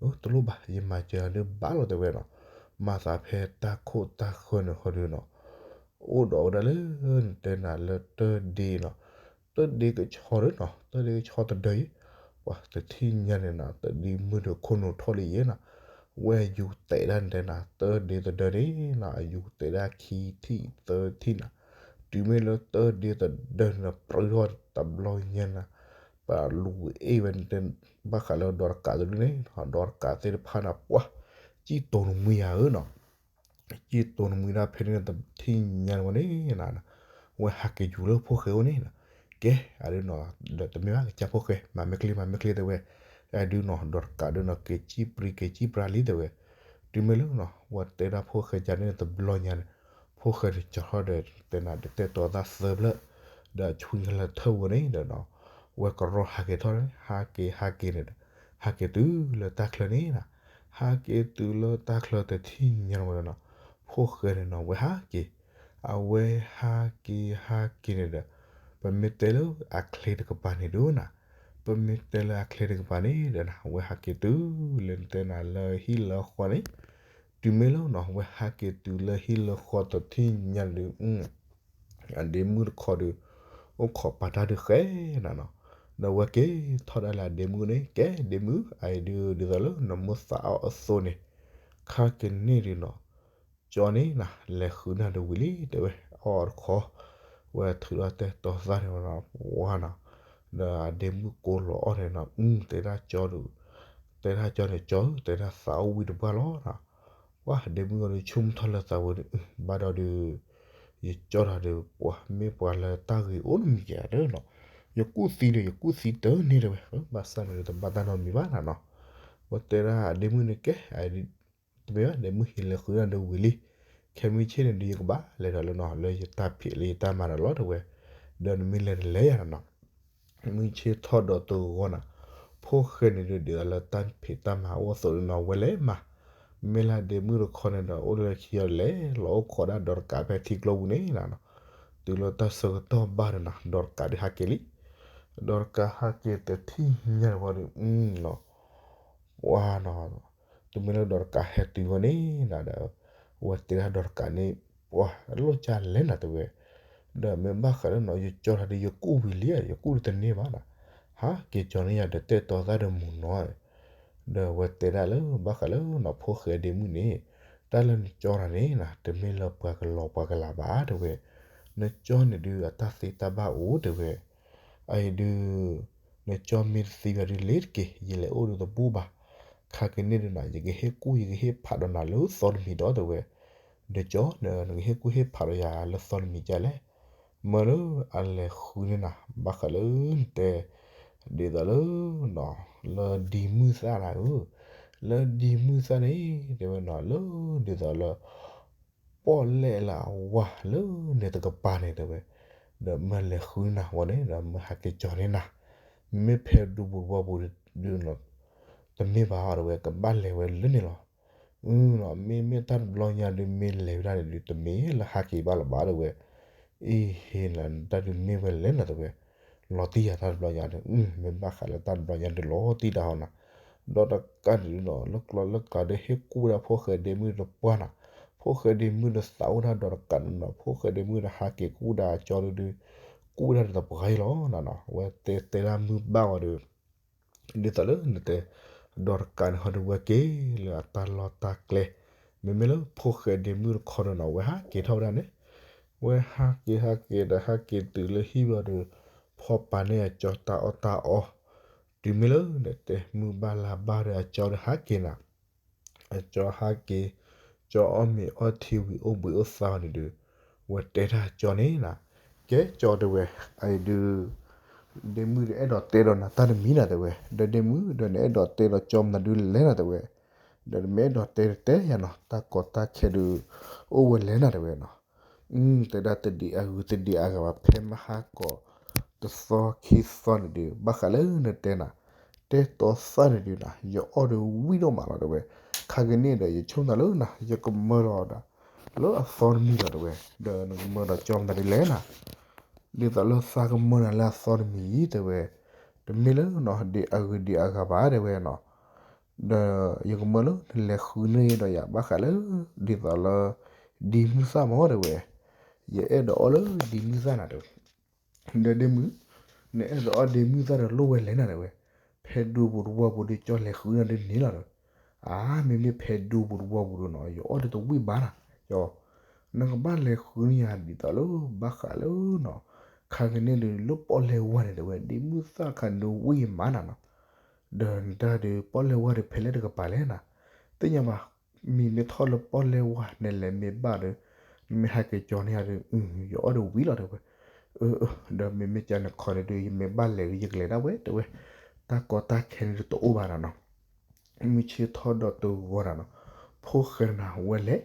ၤ, တလိၣ်ဘၣ် ယမၤစၢၤနၤဒုးဘၣ်လီၤ တဲဝဲနီၤ, မၤသးဖဲတၢ်ခိၣ်တၢ်ဃၢၤန့ၣ်ဃီဒုးနီၤ အိၣ်ဒီးဝဲဒၣ်လၢ နတဲနၤလၢတၢ်ဒ့နီၤ, တၢ်ဒ့ကဆီဒုးနီၤ တၢ်ဒ့ကဆီတဒၢအံၤ, ပှၤတထံၣ်ညါန့ၣ်နီၤ တၢ်ဒ့မုၢ်ဒီးခိၣ်နူာ်ထီၣ်လံယဲနီၤ, ဝဲယူၤတဲာ်ဒၣ်နတဲနၤ တၢ်ဒ့တဒၢန့ၣ်နီၤ အယူၤတဲာ်ဒၣ်ခံထံၣ်သၢထံၣ်နီၤ, တုၤမ့ၢ်လၢတၢ်ဒ့တဒၢန့ၣ်နီၤ ပြၢထီၣ်တဘျီညါနီၤ, ပှၤလူၤအ့ၣ်ဝဲနတဲ ဘၣ်ဃးလၢဒီးတကးတဒုန့ၣ်နီၤ ဒီးတကးသ့ၣ်တဖၣ်န့ၣ် ပှၤ စံၣ်တိၤနမှံယၤဧၢနီၤ စံၣ်တိၤနမှံဒၣ်ဖဲန့ၣ်တထံၣ်ညါန့ၣ်ဝဲန့ၣ်နီၤ, ဝဲဟးက့ၤယူၤလၢဖိၣ်ဃဲအိၣ်န့ၣ်နီၤ, ကဲအဒုးနီၤ ဒီးတမ့ၢ်ဘၣ်ကစၢ်ဖိၣ်ဃဲ မၤမ့ၢ်ချ့မၤမ့ၢ်ချ့တဲဝဲ, အဒုးနီၤ ဒီးတကးဒုးနီၤ က့ၤစံၣ်ပြံက့ၤစံၣ်ပြါလံတဲဝဲ, တုၤမ့ၢ်လၢနီၤ ဝဲတဲဒၣ်ဖိၣ်ဃဲကန့ၣ်တဘျီညါန့ၣ်, ဖိၣ်ဃဲန့ၣ်ကၠီထီၣ်ဒီးတဲနၤဒီးတဲတီသၣ်သၢဖျၢၣ်, ဒီးအဆွံကလၢာ်ထၢၣ်ဝဲန့ၣ်ဒီးနီၤ, ဝဲကရီဟးက့ၤထီၣ်န့ၣ် ဟးက့ၤဟးက့ၤန့ၣ်ဒီး, ဟးက့ၤတုၤလၢတၢ်ချၢန့ၣ်နီၤ, ဟးက့ၤတုၤလၢတၢ်ချၢတထံၣ်ညါဝဲဒီးနီၤ, ဖိၣ်ဃဲန့ၣ်နီၤ ဝဲဟးက့ၤ အဝဲဟးက့ၤဟးက့ၤန့ၣ်ဒီး, ပမ့ၢ်တဲလၢအချ့တကပၤန့ၣ်ဒုးနၤ, ပမ့ၢ်တဲလၢအချ့တကပၤန့ၣ်ဒီးနၤ အဝဲဟးက့ၤတုၤလၢတဲနၤလၢဟံၣ်လၢဃီန့ၣ်, တုၤမ့ၢ်လၢနီၤ ဝဲဟးက့ၤတုၤလၢဟံၣ်လၢဃီတထံၣ်ညါဒုး အဒ့မုၣ်တခီဒီး အိၣ်ခိးပာ်တၢ်ဒုးဃဲနၤနီၤ, ဒီးဝဲက့ၤထီၣ်ဒၣ်လၢအဒ့မုၣ်န့ၣ် ကဲဒ့မုၣ် အအံၤဒုး ဒ်သိးလၢနမိၢ်သးအီၣ်အသိးန့ၣ်, ခါကန့ၣ်ဒုးနီၤ ကၠီန့ၣ်နၤ လဲၤဃုနၤဒီးဝံၤလံ တဲဝဲ အီၣ်တခီ, ဝဲထုးထီၣ်တဲတီသၣ်န့ၣ်ဝဲနီၤ ပှၤနီၤ, ဒီးအဒ့မုၣ်ကိးလီၤအီၣ်န့ၣ်နီၤ တဲဒၣ်ကၠီဒုး, တဲဒၣ်ကၠီန့ၣ် ကၠီဧၢ တဲဒၣ်သးအိၣ်ဝံၤတပှၢ်လီၤနီၤ, ပှၤဒ့မုၣ်အီၤဒုးဆိကမိၣ်ထီၣ်လၢသးဝဲဒုး ဘၣ်ဒီးဒုး ယကၠီတၢ်ဒီး ပှၤမ့ၢ်ပှၤလၢတၢ်ဂ့ၤအိၣ်တမံၤကဲဒုးနီၤ, ယကူၣ်သံဒီး ယကူၣ်သံတၢ်န့ၢ်တဲဝဲ ဘၣ်ဆၣ်န့ၣ်ဒီးတဘၣ်တၢ်နီတမံၤဘၣ်နၤနီၤ, ဝဲတဲဒၣ်အဒ့မုၣ်န့ၣ်ကဲ တမ့ၢ်ဘၣ် ဒ့မုၣ်ဟ့ၣ်လဲၤဃုနၤဒီးဝံၤလံ, ခဲမုၢ်ဆ့ၣ်န့ၣ်ဒုး ယကဘၣ်လဲၤဒီးလၢနီၤ လၢယတၢ်ဖံးလၢယတၢ်မၤဒီးလီၤတဲဝဲ, ဒီးနမ့ၢ်လဲၤတလဲၤယၤနၤနီၤ မုၢ်ဆ့ၣ်ထီၣ်ဒီးတဂီၤနၤ, ဖိၣ်ဃဲန့ၣ်ဒုး ဒ်သိးလၢတၢ်ဖံးတၢ်မၤအိၣ်အသိးဒီးနီၤ ဝဲလဲၤမၤ, မ့ၢ်လၢဒ့မုၣ်တခီန့ၣ်ဒီး အိၣ်လၢခံအီၤလဲၤလီၤအိၣ်ခိးဒၣ်ဒီးတကးဖဲထံကျိပူၤန့ၣ်နၤနီၤ, တုၤလၢတၢ်ဆၢကတီၢ်ဘၣ်ဒီးနၤ ဒီးတကးဒုးဟးက့ၤလံ, ဒီးတကးဟးက့ၤတထံၣ်ညါတဝီဒီး ပှၤနီၤ, တမ့ၢ်လၢဒီးတကးဟဲတုၤဝဲန့ၣ်နၤဒီး, ဝဲတဲဒၣ်ဒီးတကးန့ၣ်, ပှၤလိၣ်ကၢ်လဲၤနၤတဲဝဲ, ဒီးမ့ၢ်ဘၣ်ဃးလၢနီၤ ယကၠီတၢ်ဒီး ယကူၣ်ဝံၤလံ ယကူၣ်ဒီးတန့ၢ်ဘၣ်နၤ, ဟးက့ၤကၠီန့ၣ်ယၤဒီးတဲတီသၣ်ဒီးမုာ်နီၤ, ဒီးဝဲတဲဒၣ်လၢဘၣ်ဃးလၢနီၤ ဖိၣ်ဃဲဒ့မုၣ်န့ၣ်, တၢ်လၢနကၠီတၢ်န့ၣ်နၤ တမ့ၢ်လၢပှၤကလီၤပှၤကလၤဘၣ်တဲဝဲ, နကၠီန့ၣ်ဒုးအတၢ်သ့တၢ်ဘၣ်အိၣ်တဲဝဲ အအံၤဒုး, နကၠီမ့ၢ်တသံဘၣ်ဒုးလဲၤတက့ၢ် ယလဲၤအိၣ်ဒီးတဘူၣ်ဘၣ်, ခါကန့ၣ်ဒုးနၤ ယကဟ့ၣ်ကူၣ်ယကဟ့ၣ်ဖးဒီးနၤလၢသီတမံၤဒီးတဲဝဲ, ဒီးကၠီ နကဟ့ၣ်ကူၣ်ဟ့ၣ်ဖးဒီးယၤလၢသီတမံၤကလဲၣ်, မၢလၢအလဲၤဃုန့ၣ်နၤ ဘၣ်ဃးလၢနတဲ, ဒ်သိးလၢ လၢဒံမုၢ်သၣ်နၤဧၢ, လၢဒံမုၢ်သၣ်န့ၣ် တဲဝဲနီၤ လၢ ဒ်သိးလၢ ပီၣ်လဲၣ်လၢအဝါလၢန့ၣ်တကပၤန့ၣ်တဲဝဲ, ဒီးမၢလဲၤဃုနၤဝဲန့ၣ် ဒီးမၢဟးက့ၤကၠီန့ၢ်နၤ, မ့မ့ၢ်ဖဲဒူပူၤတဝီပူၤဒုး, တမ့ၢ်ဘၣ်တဲဝဲ ကဘၣ်လဲၤဝဲလၢန့ၣ်လီၤ, မ့မ့ၢ်တၢ်တဘျီညါဒုးမ့ၢ်လဲၤဝဲဒၣ်န့ၣ်ဒုး တမ့ၢ်လၢဟးက့ၤဘၣ်လၢၤဘၣ်တဲဝဲ, အ့ဟ့နၤ တၢ်ဒုးမ့ၢ်ဝဲလဲၣ်နၤတဲဝဲ, လီၤတံၢ်ယၤတၢ်တဘျီညါဒီး, မ့ၢ်ဘၣ်ဃးလၢတၢ်တဘျီညါဒုးလီၤတံၢ်တၢ်ဟီနၤ, ဒီးတကးန့ၣ်ဒုးနီၤ လၢကျီလၢကျါဒီးဟ့ၣ်ကူၣ်ဝဲဒၣ်ဖိၣ်ဃဲဒ့မုၣ်တပှၢ်နၤ, ဖိၣ်ဃဲဒ့မုၣ်ဒီးသးအိၣ်တၢ်ဒီးတကးန့ၣ်နီၤ ဖိၣ်ဃဲဒ့မုၣ်ဒီးဟးက့ၤကူၣ်ဝဲဒၣ်အကၠီဒုး, ကူၣ်ဝဲဒၣ်ဒီးတပှၢ်အံၤလီၤနၤနီၤ ဝဲတဲတဲဒၣ်မုၢ်ဘၣ်ဝဲဒီး ဒ်သိးလၢနတဲ, ဒီးတကးန့ၣ်ဟီဒုးဝဲက့ၤလၢအတၢ်လီၢ်တၢ်ကျဲ, မ့မ့ၢ်လၢဖိၣ်ဃဲဒ့မုၣ်တခီဒီးနီၤ ဝဲဟးက့ၤထီၣ်ဝဲဒၣ်န့ၣ်, ဝဲဟးက့ၤဟးက့ၤဒီးဟးက့ၤတုၤလၢဟံၣ်ဘျီဒီး, ဖီပာ်န့ၢ်အကၠီတၢ်အီၣ်တၢ်အီ, တုၤမ့ၢ်လၢနတဲမုၢ်ဘၣ်လါဘၣ်ဒီးအကၠီဒီးဟးက့ၤနၤ အကၠီဟးက့ၤ, ကၠီအီၣ်မ့ၤအီထံဝံၤအိၣ်ဘှံးအိၣ်သါန့ၣ်ဒုး, ဝဲတဲတၢ်ကၠီန့ၣ်နၤ, ကဲကၠီတဲဝဲ, အအံၤဒုး, ဒ့မုၣ်ဒီးအဲၣ်ဒိးတဲဒီးနၤတၢ်တမံၤနၤတဲဝဲ, ဒီးဒ့မုၣ်ဒီးနအဲၣ်ဒိးတဲဒီးကၠီမနုၤဒုးလဲၣ်နၤတဲဝဲ, ဒီးနမ့ၢ်အဲၣ်ဒိးတဲတဲယၤနီၤ တၢ်ကီတၢ်ခဲဒုး, အိၣ်ဝဲလဲၣ်နၤတဲဝဲနီၤ တဲဒၣ်တဒံးအဂုၤတဒံးအဂၤဘၣ် ဖဲမဟါကီးတသီခံသီန့ၣ်ဒုး ဘၣ်ဃးလၢနတဲနၤ, တဲတီသၣ်န့ၣ်ဒုးနၤ ယအီၣ်ဒီးဝံၣ်ဒိၣ်မးလီၤတဲဝဲ, ခါကန့ၣ်ဒီးယဆိကမိၣ်လၢနၤ ယကမၢလီၤဒီး လၢအသီတမံၤလီၤတဲဝဲ, ဒီးနကမၢဒီးကၠီမတၤဒ်လဲၣ်နၤ, ဒ်သိးလၢသးကမၢနၤလၢအသီတမံၤအံၤတဲဝဲ, တမ့ၢ်လၢနီၤ ဒံးအဂုၤဒံးအဂၤဘၣ်တဲဝဲနီၤ ဒီးယကမၢလၢနလဲၤဃုန့ၢ်ဒီးယၤဘၣ်ဃးလၢ ဒ်သိးလၢ ဒံမုၢ်သၣ်မၢတဲဝဲ, ယအဲၣ်ဒိးအီၣ်လၢဒံမုၢ်သၣ်နၤတဲဝဲ, ဒီးဒ့မုၣ်, နအဲၣ်ဒိးအီၣ်ဒံမုၢ်သၣ်ဒီးလိၣ်ဝဲလဲၣ်နၤတဲဝဲ, ဖဲဒူပူၤတဝီပူၤဒီးကၠီလဲၤဃုနၤဒ်န့ၣ်လီၤတဲဝဲ, အါ မ့မ့ၢ်ဖဲဒူပူၤတဝီပူၤဒီးနီၤ ယအီၣ်ဒီးတဝံၣ်ဘၣ်နၤ, နကဘၣ်လဲၤဃုန့ၢ်ယၤဒ်သိးလၢဘၣ်ဃးလၢနီၤ, ခါကန့ၣ်ဒီးလၢပီၣ်လဲၣ်ဝါန့ၣ်တဲဝဲ ဒံမုၢ်သၣ်ခါဒုးဝံၣ်မးနၤနီၤ, ဒီးနတၢ်ဒီးပီၣ်လဲၣ်ဝါဒီးဖဲလဲၣ်တကပၤလဲၣ်နၤ, သ့ၣ်ညါဘၣ်, မ့မ့ၢ်ထီၣ်လၢပီၣ်လဲၣ်ဝါ နလဲၤမ့ၢ်ဘၣ်ဒီး, နမ့ၢ်ဟဲက့ၤကၠီန့ၢ်ယၤဒီး, ယအီၣ်ဒီးဝံၣ်လီၤတဲဝဲ, ဒီးမ့မ့ၢ်ကန့ၣ်ခီန့ၣ်ဒီး ယမ့ၢ်ဘၣ်လဲၤဒီးယကလဲၤဒၣ်ဝဲတဲဝဲ, တၢ်ကီတၢ်ခဲန့ၣ်ဒီးတအိၣ်ဘၣ်နၤနီၤ မုၢ်ဆ့ၣ်ထီၣ်ဒီးတဂီၤနၤနီၤ, ဖိၣ်ဃဲနၤဝဲလဲၤ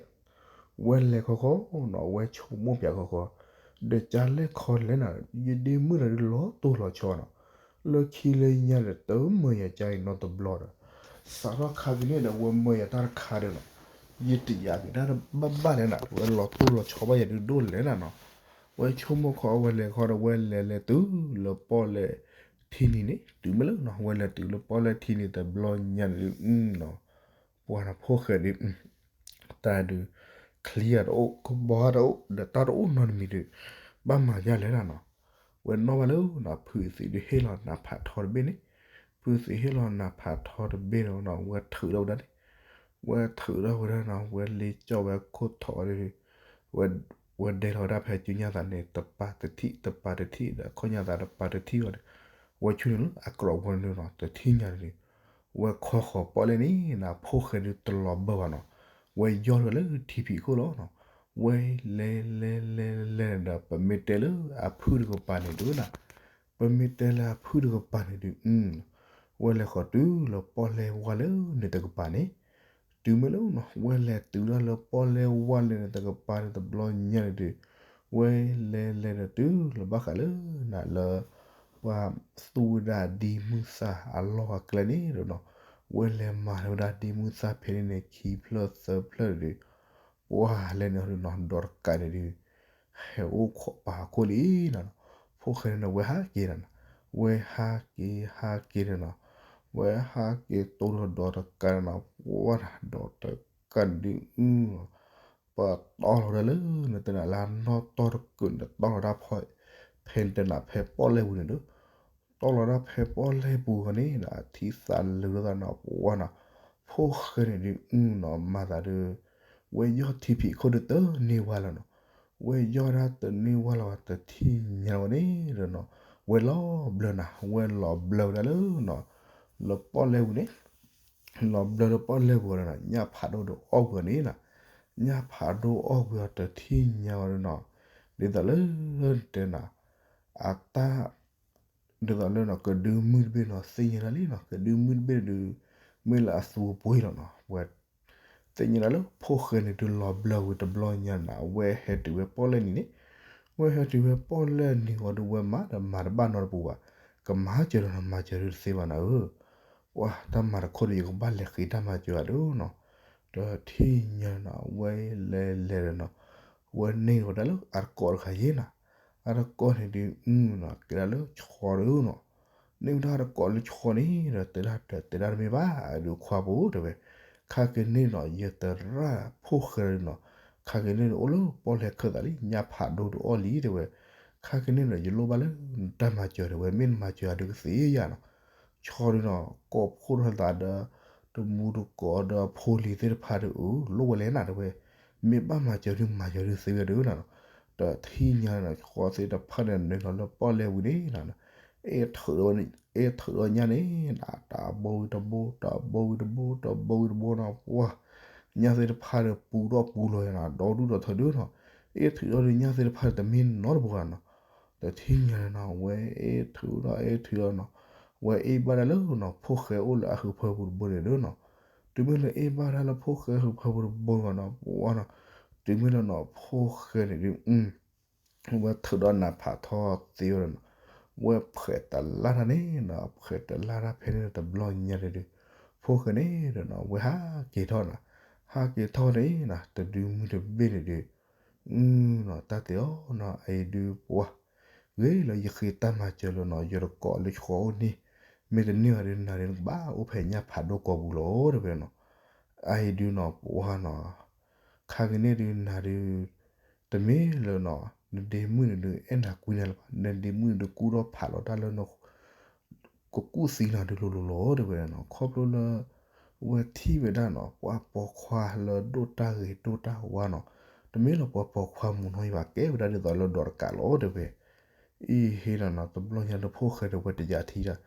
ဝဲလဲၤခီခီနီၤ ဝဲဆိကမိၣ်ပၠးခီခီ, ဒီးကလဲၣ်ခီလဲၣ်နၤ ယဒ့မုၣ်တဂၤဒုးလီၤတိၢ်လီၤဆီနီၤ, လၢခံလၢညါဒီးတမၢယၤကါအံၤနီတဘျီဒီး, စးထီၣ်ခါကန့ၣ်ဒီး ဝဲမၢယၤတၢ်တခါဒီးနီၤ, ယတယာ်က့ၤတၢ်ဘၣ်ဘၣ်လဲၣ်နၤ ဝဲလီၤတိၢ်လီၤဆီဘၣ်ယၤဒုးဒိၣ်လဲၣ်နၤနီၤ, ဝဲဆိကမိၣ်ခီ ဝဲလဲၤခီဒီး ဝဲလဲၤလဲၤတုၤလၢပီၣ်လဲၣ်ထံနံၤန့ၣ် တုၤမ့ၢ်လၢနီၤ ဝဲလဲၤတုၤလၢပီၣ်လဲၣ်ထံနံၤတဘျီညါန့ၣ်ဒုးနီၤ, ပှၤနၤဖိၣ်ဃဲဒုး တၢ်ဒုး ချံတအိၣ် ကဘီတအိၣ် ဒီးတၢ်တအိၣ်နီတမံၤဒီး ဘၣ်မၤယါလဲၣ်နၤနီၤ, ဝဲနီၣ်ဘၣ်လၢနီၤ ဖုသံးဒုးဟ့ၣ်လီၤနၤဖးထီတဘ့ၣ်န့ၣ်, ဖုသံးဟ့ၣ်လီၤနၤဖးထီတဘ့ၣ်ဒီးနီၤ ဝဲထုးထီၣ်ဝဲဒၣ်န့ၣ်, ဝဲထုးထီၣ်ဝဲဒၣ်နီၤ ဝဲလ့ကၠီၣ်ဝဲခိၣ်ထီၣ်ဝဲဒၣ်, ဝဲဒဲလီၤဝဲဒၣ်ဖဲကၠူညါသးန့ၣ် တပၤတထံၣ် တပၤတထံၣ်ဒီး အခီၣ်ညါသးတပၤတထံၣ်ဝဲဒီး, ဝဲဆူန့ၣ်လၢအကြၢးဝဲန့ၣ်နီၤ တထံၣ်ညါန့ၣ် ဝဲခီဃီၤပီၣ်လဲၣ်န့ၣ်နၤ ဖိၣ်ဃဲဒုးတလီၤဘၢဘၣ်နီၤ, ဝဲယီၢ်ထီၣ်လၢထံဖံးခိၣ်လီၤနီၤ, ဝဲလဲၤလဲၤလဲၤလဲၤဒီး ပမ့ၢ်တဲလၢအဖုၣ်တကပၤန့ၣ်ဒုးနၤ, ပမ့ၢ်တဲလၢအဖုၣ်တကပၤန့ၣ်ဒုး, ဝဲလဲၤဃီၤတုၤလၢပီၣ်လဲၣ်ဝါလၢန့ၣ်တကပၤန့ၣ်, တုၤမ့ၢ်လၢနီၤ ဝဲလဲၤတုၤလၢလၢပီၣ်လဲၣ်ဝါလၢန့ၣ်တကပၤန့ၣ်တဘျီညါန့ၣ်ဒုး, ဝဲလဲၤလဲၤဒီးတုၤလၢဘၣ်ဃးလၢနၤလၢ ပှၤသူဝဲဒၣ်ဒ့မုၢ်သၣ်အလီၢ်အကျဲန့ၣ်ဒီးနီၤ, ဝဲလဲၤမၤဝဲဒၣ်ဒ့မုၢ်သၣ်ဖဲန့ၣ်န့ၣ် ခံဖျၢၣ်သၢဖျၢၣ်ဒီး, ပှၤလဲၤန့ၣ်ဒီးနီၤ ဒီးတကးန့ၣ်ဒုး ဟဲအိၣ်ခိးပာ်ဟီၣ်ခိၣ်လံနၤနီၤ, ဖိၣ်ဃဲန့ၣ် ဝဲဟးက့ၤနၤနီၤ, ဝဲဟးက့ၤဟးက့ၤန့ၣ်နီၤ, ဝဲဟးက့ၤတိၢ်ဒီးဒီးတကးန့ၣ်နီၤ, ပှၤဒီးတကးန့ၣ်ဒုး ပတီၢ်လီၤဝဲဒၣ်လၢ နတဲနၤလၢအနီၢ်တီၢ်တကုာ်န့ၣ် တီၢ်လီၤဒၣ်ဖဲ ဖဲနတဲနၤဖဲပီၣ်လဲၣ်ပူၤန့ၣ်ဒီး, တီၢ်လီၤဒၣ်ဖဲပီၣ်လဲၣ်ပူၤဃီန့ၣ် အထံသးလၢာ်လိာ်သးနီၤ ပှၤနီၤ, ဖိၣ်ဃဲန့ၣ်ဒုးနီၤ မၤသးဒီး ဝဲယီၢ်ထံဖံးခိၣ်ဒုးတန့ၢ်ဝဲလၢၤနီၤ, ဝဲယီၢ်ဒၣ်တန့ၢ်ဝဲလၢၤဘၣ် တထံၣ်ညါဝဲန့ၣ်ဒီးနီၤ, ဝဲလီၤဘျၢနၤ ဝဲလီၤဘျၢဝဲဒၣ်လၢနီၤ, လၢပီၣ်လဲၣ်ပူၤန့ၣ် လီၤဘျၢလၢပီၣ်လဲၣ်ပူၤဒီးနီၤ ညၣ်ဖးဒိၣ်ဒီးအီၣ်ကွံာ်အီၤန့ၣ်နီၤ, ညၣ်ဖးဒိၣ်အီၣ်ကွံာ်အီၤတထံၣ်ညါဝဲဒီးနီၤ, ဒ်သိးလၢ တဲနၤ အတၢ် ဒ်သိးလၢနီၤ ကဒုမုၢ်တဘ့ၣ်နီၤ သ့ၣ်ညါဒၣ်လံနီၤ ကဒုမုၢ်တဘ့ၣ်ဒုး မ့ၢ်လၢအသူအပှ့ၤလီၤနီၤ, ဝဲ သ့ၣ်ညါဒၣ်လၢဖိၣ်ဃဲန့ၣ်ဒုးလီၤဘျၢဝံၤတဘျီညါနၤ ဝဲဟဲတုၤဝဲပီၣ်လဲၣ်နံၤန့ၣ်, ဝဲဟဲတုၤဝဲပီၣ်လဲၣ်နံၤဝံၤဒီး ဝဲမၤဒီးမၤတဘၣ်နီတပူၤဘၣ်, ကမၤစၢၤဒီးနီၤ မၤစၢၤဒုးတသ့ဘၣ်နၤဧၢ, ပှၤတၢ်မၤတခီဒီး ယကဘၣ်လဲၤဃ့တၢ်မၤစၢၤအီၤဒီးနီၤ, ဒီးထံၣ်ညါနီၤ ဝဲလဲၤလဲၤဒီးနီၤ, ဝဲန့ၢ်ဝဲဒၣ်လၢအတကိးတခါယဲၢ်နၤ, အတကိးန့ၣ်ဒုးနီၤ ကဲဒၣ်လၢဆီဒုးနီၤ, န့ၢ်ဝဲဒၣ်တကိးလၢဆီန့ၣ်ဒီး တဲဒၣ်တဲဒၣ်တမ့ၢ်ဘၣ် အဒုးခွါဖိတဲဝဲ, ခါက့ၤန့ၣ်နီၤ ယတရၣ်ဖိၣ်ဃဲဒုးနီၤ, ခါက့ၤန့ၣ်ဒီးအိၣ်လၢပီၣ်လဲၣ်ခၢၣ်သးလံ ညၣ်ဖးဒိၣ်တအီၣ်လံတဲဝဲ, ခါက့ၤန့ၣ်ဒီး ယလိၣ်ဘၣ်လၢနတၢ်မၤစၢၤတဲဝဲ မ့ၢ်နမၤစၢၤအီၤဒုးကသ့ယၤနီၤ, ဆီဒုးနီၤ ကိးဖှိၣ်ထီၣ်သးဒီး တမူတကိးဒီးဖိလံၤသ့ၣ်တဖၣ်ဒီး အလိၣ်ဝဲလဲၣ်နၤတဲဝဲ, မ့ၢ်ဘၣ်မၤစၢၤဒုးမၤစၢၤဒုးသ့ဝဲဒုးနၤနီၤ, ဒီးထံၣ်ညါနီၤ ဆီသ့ၣ်တဖၣ်န့ၣ် နုာ်လီၤလၢပီၣ်လဲၣ်ဝံၤန့ၣ်နီၤ, အဲၣ်ထုးဒီး အဲၣ်ထုးဒီးညၣ်န့ၣ် တဘိဝံၤတဘိ တဘိဝံၤတဘိ တဘိဝံၤတဘိနီၤ ပှၤ ညၣ်သ့ၣ်တဖၣ်ဒီးပူၤဒီးပူၤလီၤနီၤ ဒီဒူၣ်ဒီထၢဒုးနီၤ, အဲၣ်ထုးဒီးညၣ်သ့ၣ်တဖၣ်ဒီးတမ့ၢ်နီတဘိနီၤ, ဒီးထံၣ်ညါနီၤ ဝဲအဲၣ်ထုးဒီးအဲၣ်ထုးဒီးနီၤ, ဝဲအ့ၣ်ဘၣ်ဒၣ်လၢနီၤ ဖိၣ်ဃဲအိၣ်လၢအဟုးဖၢပူၤတဘိန့ၣ်ဒုးနီၤ, တုၤမ့ၢ်လၢအ့ၣ်ဘၣ်ဒၣ်လၢဖိၣ်ဃဲဟုးဖၢပူၤတဘိဘၣ်နီၤ ပှၤနီၤ, တုၤမ့ၢ်လၢနီၤ ဖိၣ်ဃဲန့ၣ်ဒုး ဝဲထုးဒီးနၤဖးထီသ့ဝဲဒီးနီၤ, ဝဲဖှဲးတလၢ်တၢ်န့ၣ်နီၤ ဖှဲးတလၢ်တၢ်ဖဲန့ၣ်တဘျီညါန့ၣ်ဒုး, ဖိၣ်ဃဲန့ၣ်ဒီးနီၤ ဝဲဟးက့ၤထီၣ်နီၤ, ဟးက့ၤထီၣ်န့ၣ်နီၤ တဒုမုၢ်တဘ့ၣ်န့ၣ်ဒုး, နီၤ တၢ်တဲအီၤနီၤ အအံၤဒုးပှၤ, ဂ့ၤလၢယဃ့တၢ်မၤစၢၤလၢနီၤ ယတကိးလၢဆီအိၣ်န့ၣ်, မ့ၢ်တန့ၢ်ဘၣ်ဒုးနၤဒုးနကဘၣ်အိၣ်ဖဲညၣ်ဖးဒိၣ်ကိာ်ပူၤလီၤတဲဝဲနီၤ, အအံၤဒုးနီၤ ပှၤနီၤ ခါက့ၤန့ၣ်ဒုးနၤဒုး, တမ့ၢ်လၢနီၤ နဒ့မုၣ်န့ၣ်ဒုး အဲၣ်နၤကွံနၤလၢၤဘၣ် နဒ့မုၣ်န့ၣ်ဒုးကူၣ်ထီၣ်ဖးလီၤတၢ်လၢန ကကူၣ်သံနၤဒုးလိၤလိၤလီၤတဲဝဲနီၤ ခီဖျိလၢ ဝဲထံၣ်ဝဲဒၣ်နီၤ ပှၤပိာ်ခွါလၢဒိၣ်တၢ်ဂ့ၤဒိၣ်တၢ်ဝါနီၤ, တမ့ၢ်လၢပှၤပိာ်ခွါမုၢ်နီၤအံၤဘၣ် ကဲဝဲဒၣ်ဒ်သိးလၢဒီးတကးလီၤတဲဝဲ, အံၤဟ့ၣ်နီၤနီၤ တဘျီညါလၢဖိၣ်ဃဲဒီးဝဲတယာ်ထံၣ်တၢ်,